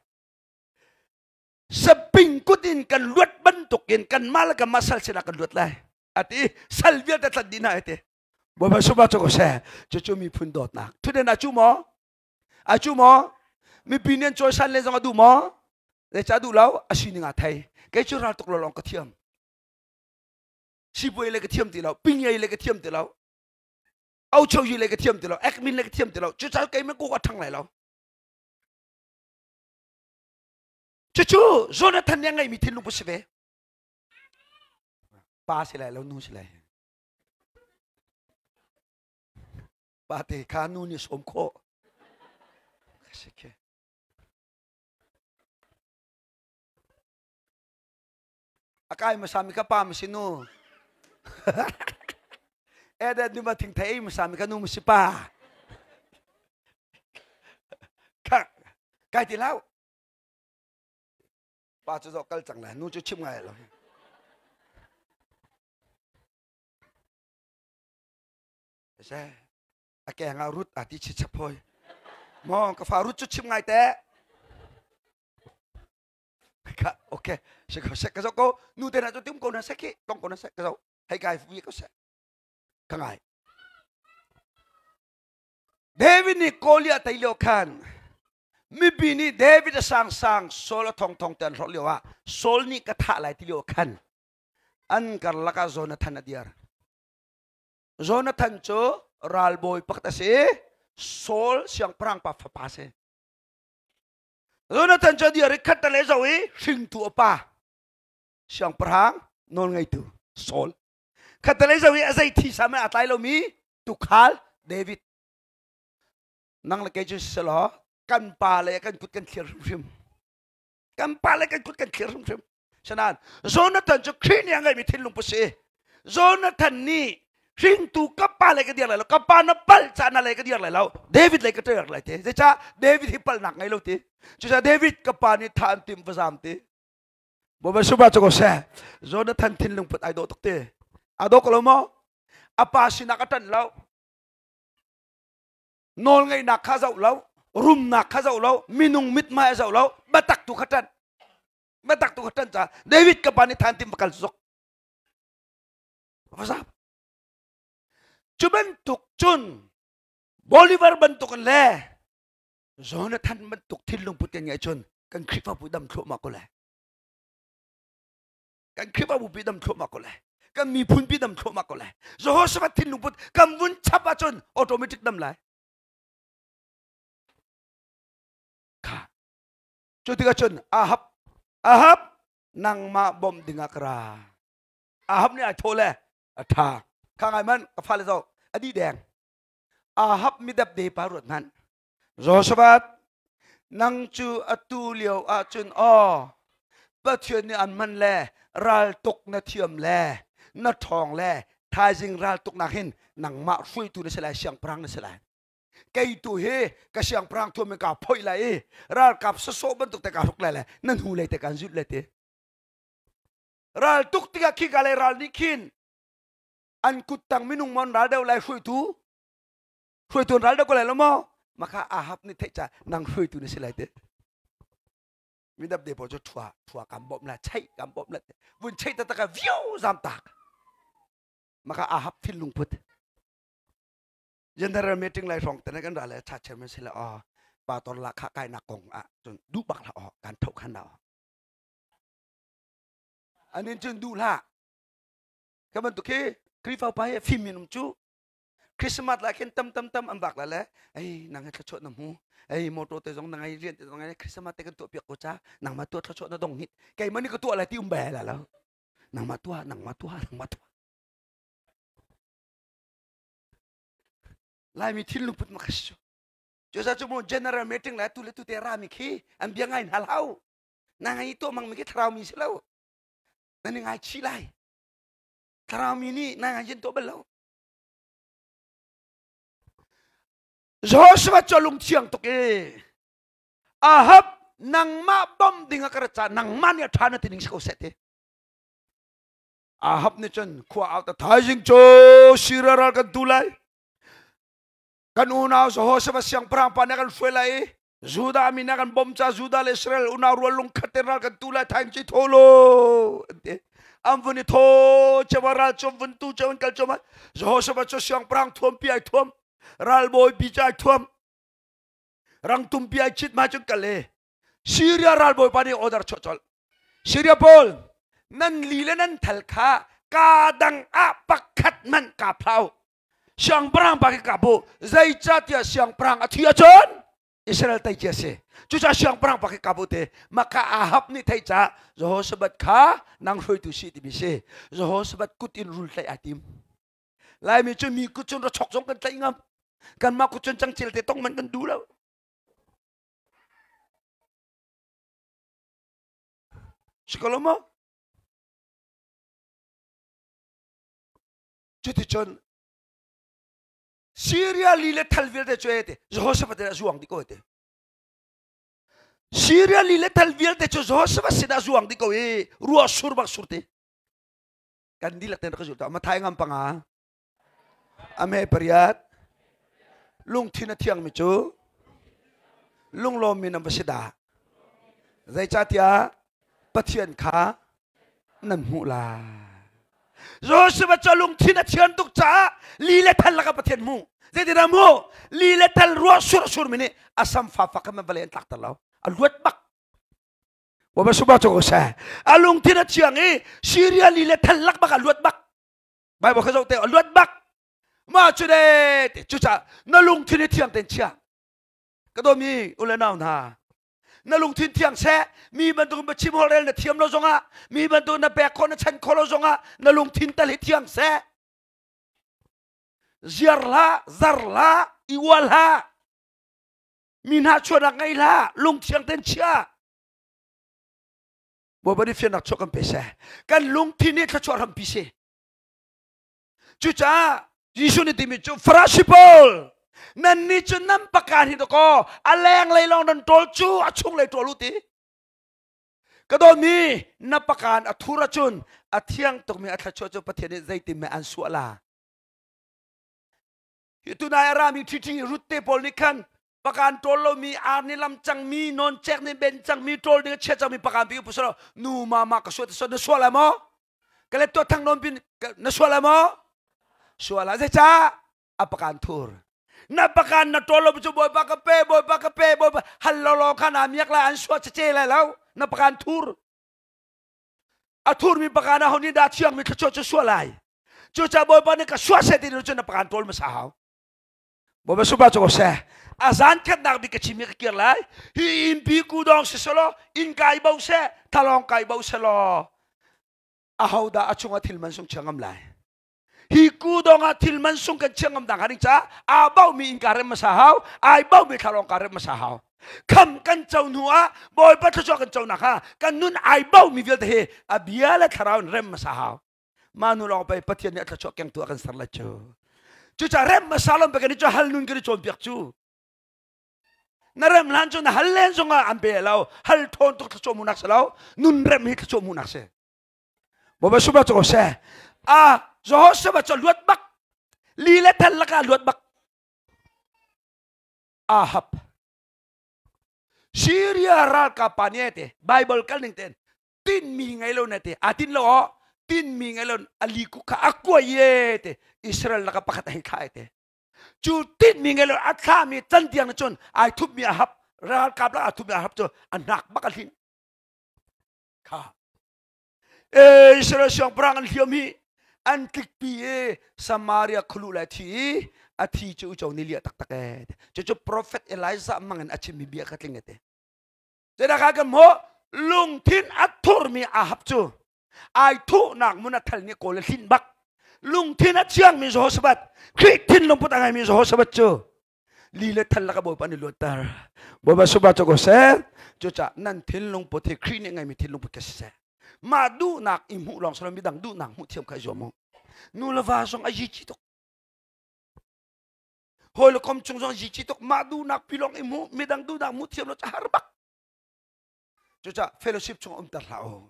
Saping kut in kan luat bantukin kanmah le kanmah sal sinah kan luat lai. Ati sal vialte tlanh dih hna ati. Bawipa sumah cu ko seh. Cucu miphun dawtnak. Thuden a cu maw? A cu maw? Mipi nih an cawisan le zong a duh maw? Zeicah duh lo? A sining aa thei. Kei cu ral tuk lawng ka thiam. Sipuai le ka thiam ti lo. Pingei le ka thiam ti lo. Auchoyi le ka thiam ti lo. Ekmin le ka thiam ti lo. Cucaah keimah kuk a ṭhang lai lo. Cucu Jonathan nih a ngeihmi thinlung put si ve. Pa si lai lo, nu si lai. Pa te kha nu nih sawm khawh. Si khi. A kai hmasa mi kha pa ma si nu. Eden nu ma thing thei ei hmasa mi kha nu ma si pa. Kha kai ti lau. Pa cu zoh kal cang lai nu cu chim ngai lo. Se a keng ah rut a ti chi chap hoi. Mo ka fa rut cu chim ngai te. Ka okay se ko se ka zo ko nu te na cu tim ko na se ki tong ko na se ka zo hei kai fu ko se ka ngai. David nih Goliath tei lio khan mipi nih David a sangsang Saul a thongthong te an hlorh lio ah Saul nih ka thah lai ti lio khan an karlak ah Jonathan a dir. Jonathan cu ralbawi pakhat a si i Saul siangpahrang pa fapa a si. Jonathan cu a dir i khat le zo i hringtu a pa siangpahrang nawlngeitu Saul khattelei zo i a zei thi sam a tlai lomi tukhal David nang le kei cu selaw kan pa le kan kut kan thlir hrimhrim kan pa le kan kut kan thlir hrimhrim sanan Jonathan cu Khrih nih a ngeimi thinlung pu si Jonathan nih hringtu ka pa le ka dir lai lo ka pa na pal ca na le ka dir lai lo David le ka ṭer lai te zeicah David hi palnak ngei lo ti cucaah David ka pa nih tha an tim va zam ti Bawipa suba cu ko seh. Jonathan thinlung put ai dawh tuk te. A dawh ko lo maw? A pa sinak a ṭanh lo. Nawl ngeihnak kha zoh lo. Rumnak kha zoh lo. Minung mithmai a zoh lo. Biatak tu kha ṭanh. Biatak tu kha ṭanh caah David ka pa nih than tim va kal zok. Va zap. Cu bantuk cun Bolivar bantuk in le Jonathan bantuk thinlung put kan ngeih cun kan Khrihfabu dam thluahmah ko lai. Kan Khrihfabu pi dam thluahmah ko lai. Kan miphun pi dam thluahmah ko lai. Jehoshaphat thinlung put kan vun chap ahcun automatic dam lai. Kha. Cu tikah cun Ahab Ahab nangmah bawmh dingah ka ra. Ahab nih ai thawh le a ṭha. Kha ngai man ka fale zoh a dih deng. Ahab midepde pa ruat hmanh. Jehoshaphat, nang cu atu lio ahcun aw Pathian nih an hman le raltuk na thiam le na ṭhawng le thaizing raltuknak hin nangmah hruaitu na si lai siangpahrang na si lai. Kei tu hi ka siangpahrang thuam in kaa phoih lai i ralkap sasawh bantuk te kaa hruk lai le na hnu lei te kaan zulh lai ti. Raltuk tikah khika lei ral nih khin an kuttang minung mon ral deuh lai hruaitu hruaitu an ral deuh ko lai lo maw maka Ahab nih theih ca nang hruaitu na si lai te midap de pawl cu thua thua kam bom la chai kam bom la vun chai ta taka viu zam tak maka Ahab thinlung put general meeting lai rong tene kan ra le cha chairman sila o pa tor la kha kai na kong a cun du bak la o kan tho khan na o anin cun du la Ka bantuk hi Khrihfa upa hi fim in um cu. Christmas la khin tam tam tam an bak la le ei nang he thluachuah na hmu ei motor te zong na ngai rian te zong ngai Christmas te kan tuah piak ko cha nangmah tuah thluachuah na dong hit keimah nih ka tuah lai ti um bel la lo. Nangmah tuah, nangmah tuah, nangmah tuah. Laimi thinlung put ma ka si cu. Cucaah cu mu general meeting le tu le tu te rami khi an bia ngai hna hlau. Na ngai to mang mi khi thlarau mi si lo. Na ni ngai chi lai. Thlarau mi nih na ngai yin to bal lo. Joshua cu lung thiang tuk i Ahab nangmah bom ding a ka rat ca nangmah nih a ṭha na ti ning si ko seh ti. Ahab nih cun khua au ta thaizing cu Syria ral kan tu lai. Kan unau Jehoshaphat siangpahrang pa nih a kan hruai lai i Judah mi nih a kan bawmh ca Judah le Israel unau rual lungkhat in ral kan tu lai thaing ci tho lo an ti. An vun i tho cema ral cu an vun tu ceu an kal cema Jehoshaphat cu siangpahrang thuampi ai thuam ralbawi pi cu ai thuam rangtum pi ai chit ma cun kal e Syria ralbawi pa nih order chuah colh Syria pawl nan li le nan thal kha ka dang ah pakhat man ka phlau siangpahrang pa khi ka bu zeicahtiah siangpahrang a thi ahcun Israel tei cia si cucaah siangpahrang pa khi ka bu te maka Ahab nih thei ca Jehoshaphat kha nang hruaitu si timi si Jehoshaphat kut in rul tlaih ai tim Laimi cu mi kut cun ra chok zong kan tlaih ngam kanmah kut cun cangcel te tong man kan duh lo si ko lo maw Cuticun Syria li le thal vialte cu te Jehoshaphat a zuang dih ko te. Syria li le thal vialte cu Jehoshaphat sinah zuang dih ko i ruah sur bak sur te. Kan dihlak ten rak zul ta Mathai ngam panga ame pariat lungthin a thiangmi cu lunglawmmi nan va si dah zeicahtiah Pathian kha nan hmuh lai. Joshua cu lungthin a thian tuk caah li le thal lakah Pathian hmuh. Zeitindah hmuh? Li le thal ruah sur sur mi nih a sam fa fak khan vawlei an tlakter lo. A luat bak. Wa suba cu ko seh. A lungthin a thiang i Syria li le thal lak bak a luat bak. Bible kha zoh te a luat bak. Mah cu de cucaah na lungthin hi thiang tein chia. Ka dawmi u le nau hna, na lungthin thiang seh mi bantuk in chim holhrel na thiam lo zongah mi bantuk na pek khawh na chan khawh lo zongah na lungthin tal hi thiang seh ziar hlah zar hlah i ual hlah mi hna chuahnak ngei hlah lungthiang ten chia Bawipa nih fiannak chuah kan pe seh kan lungthin hi thluachuah hrampi si Cucaah Jesuh nih timi cu Farasi pawl nannih cu nan pakan hi dakaw a lenglei lawng nan ṭawl cu a chunglei ṭawl u ti. Ka dawtmi na pakan a thur ahcun a thiang tukmi a thluachuah cu Pathian nih zeitin meh an suah la. Hi tunai a rami ṭhiṭhi rut te pawl nih khan pakan ṭawl lomi ar nih lam cangmi nawncek nih ben cangmi ṭawl ding a chia cangmi pakan pi pu nu mama ka suah te na suah lai maw? Ka let tuah thang nawn pin na sual lai maw? Sual ah zeicah? A pakan thur. Na pakan na ṭawl lo cu Bawipa ka pe, Bawipa ka pe, Bawipa hal lawlaw kha naa miak lai an suah cece lai lo. Na pakan thur. A thurmi pakan ah ho nih dah thiangmi thluachuah cu suah lai. Cucaah Bawipa nih ka suah seh ti cun na pakan ṭawl hmasa hau. Bawipa supa cu ko seh. A zan khatnak bik ka chim hi ka kir lai. Hi innpi kudawng si selaw, inn kai bo seh, thalawng kai bo selaw, ahodah a chungah thil man sung chia ngam lai? Hi kudawng ah thil man sung kan chia ngam dang haring ca aa baumi innka rem hmasa hau, ai baumi thlalawng ka rem hmasa hau. Kham kan co hnu ah Bawipa thluachuah kan co nak ha kan nun ai baumi vialte hi a bia le thlarau in rem hmasa hau. Mah nu lawng pei Pathian nih a thluachuah kengtu a kan ser lai cu. Cucaah rem hmasa lawng pe kan i cu hal nun kan i cawnpiak cu. Na rem hlan cu na hal len zongah an pe lo. Hal thawn tuk thluachuah hmuhnak si lo. Nun rem hi thluachuah hmuhnak si. Bawipa subah cu ko seh. A Jehoshaphat cu luat bak. Li le thal lakah luat bak. Ahab. Syria ralkap pa nih te Bible kal ning ten tinmi ngei lo na te a tin lo aw tinmi ngei lo ali ku kha a kuai ye te Israel laka pakhat a hei thla te cu tinmi ngei lo a thlami can tiang na cun ai thupmi a hap ralkap la a thupmi a hap cu a hnak bak a hlin kha e Israel siangpahrang an hliam hi an tlikpi i Samaria khulu lai thi i a thi cu uco ni liah taktak e cucu prophet Elijah mangin a chimmi bia kha tling e te Zeidah kha kan hmuh? Lungthin a thurmi Ahab cu Ai thuhnak mun a thal nih kawl a hlinh bak. Lungthin a thiangmi Jehoshaphat, Khrih thinlung put a ngeimi Jehoshaphat cu li le thal laka Bawipa nih luatter. Bawipa supa cu ko seh. Cucaah nan thinlung put hi Khrih nih ngeimi thinlung put ka si seh. Mah duhnak i hmuh lawng silo midang duhnak hmuh thiam kha i zuam u. Nu le va zong a yi tuk. Hawi le kom chung zong yi tuk. Mah duhnak pi lawng i hmuh, midang duhnak hmuh thiam lo cu har bak. Cucaah fellowship chung umter hlah u.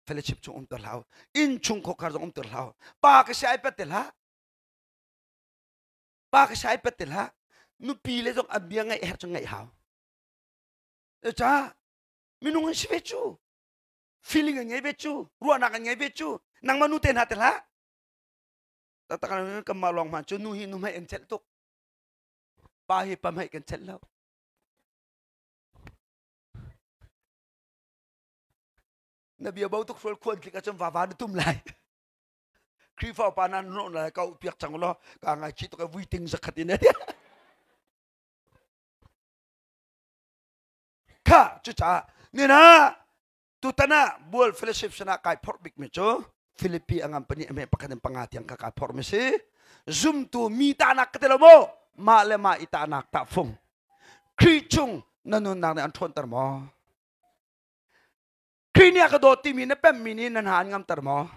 Fellowship chung umter hlah u. Inn chung khuakhar zong umter hlah u. Pa ka si ai pat te hlah. Pa ka si ai pat te hlah. Nupi le zong an bia ngaih herh cu ngaih hau. Cucaah minung an si ve cu. Feeling an ngei ve cu. Ruahnak an ngei ve cu. Nangmah nu te hna te hlah. Taktak kan mah lawng hmanh cu nu hi nu hmai an celh tuk. Pa hi pa hmai kan celh lo. Na bia bo tuk hrual khuan tlik ahcun vava na tum lai. Khrihfa upa nan hnawh lai ka piak cang law ka ngai chih tuk vui ting zakhat in. Kha cucaah nina tutan ah bual fellowship sinah kai phorh bik mi cu Philippi a ngam pahnih a meh pakhat in panga tiang ka kai phorh mi si. Zumtu mi tahnak ka ti lo maw? Mah le mah i tahnak tahfung. Khrih chung na nunnak nih an ṭhawnter maw? Khrih nih a ka dawt timi na pemmi nih na hna an ngamter maw?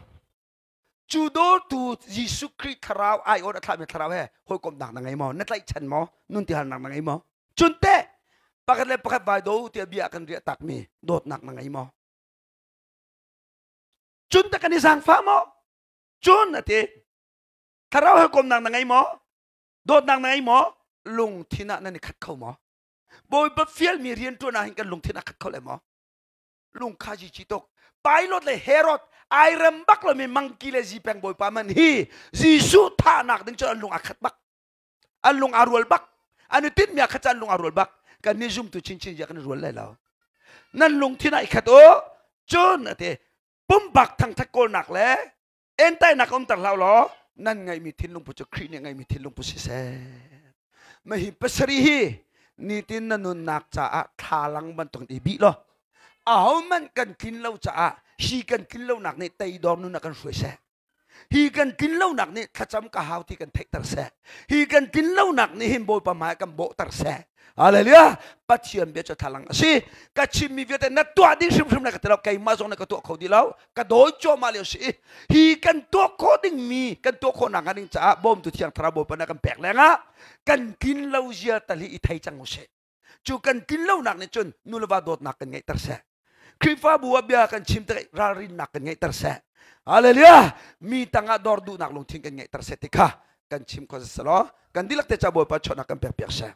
Cu dawtu Jesuh Khrih thlarau aiawt a thlahmi thlarau he hawikomhnak na ngei maw? Na tlaihchan maw? Nun tihalnak na ngei maw? Cun teh pakhat le pakhat vai do tiah bia kan riah takmi dawtnak na ngei maw? Cun teh kan i zaangfah maw? Cun a ti thlarau hawikomhnak na ngei maw? Dawtnak na ngei maw? Lungthin ah nan i khat kho maw? Bawipa fialmi rian ṭuan ah hin kan lungthin a khat kho lai maw? Lungkha ji tuk. Pilot le Herod ai rem bak lomi mangki le zipeng bawipa man hi Jesuh thahnak ding cu an lung a khat bak. An lung aa rual bak. An i tinhmi a khat an lung aa rual bak. Kan nih zumtu chinchin zia kan i rual lai lo. Nan lungthin ah i khat u. Cun ati pumpak thangthat kawlnak le entainak umter hlah law nan ngeihmi thinlung pu cu Khrih nih ngeihmi thinlung pu siseh. Mah hi pasarih hi nitin na nunnak caah thlalang bantuk i bih law ahohmanh kan tlin lo caah hi kan tlin lonak nih teidor nun a kan hruai seh. Hi kan tlin lonak nih thlacam ka hau ti kan theihter seh. Hi kan tlin lonak nih hin Bawipa hmai kan bawhter seh. Hallelujah. Pathian bia cu thlalang a si. Ka chimmi vialte na tuah ding hrimhrim na ka ti lo. Keimah zong na ka tuah kho di lo. Ka dawi cuahmah lio si. Hi kan tuah khawh dingmi, kan tuah khawh nak ding caah bawmtu thiang thlarau Bawipa na kan pek lengah kan tlin lo zia tal hi i thei cang usih. Cu kan tlin lonak nih cun nu le va dawtnak kan ngeihter seh. Khrihfabu ah bia kan chim tikah ralrinnak kan ngeihter seh. Hallelujah. Mi tangah dor duhnak lungthin kan ngeihter seh ti kha kan chim kho selaw kan dihlak te ca Bawipa chawhnak kan pek piak seh.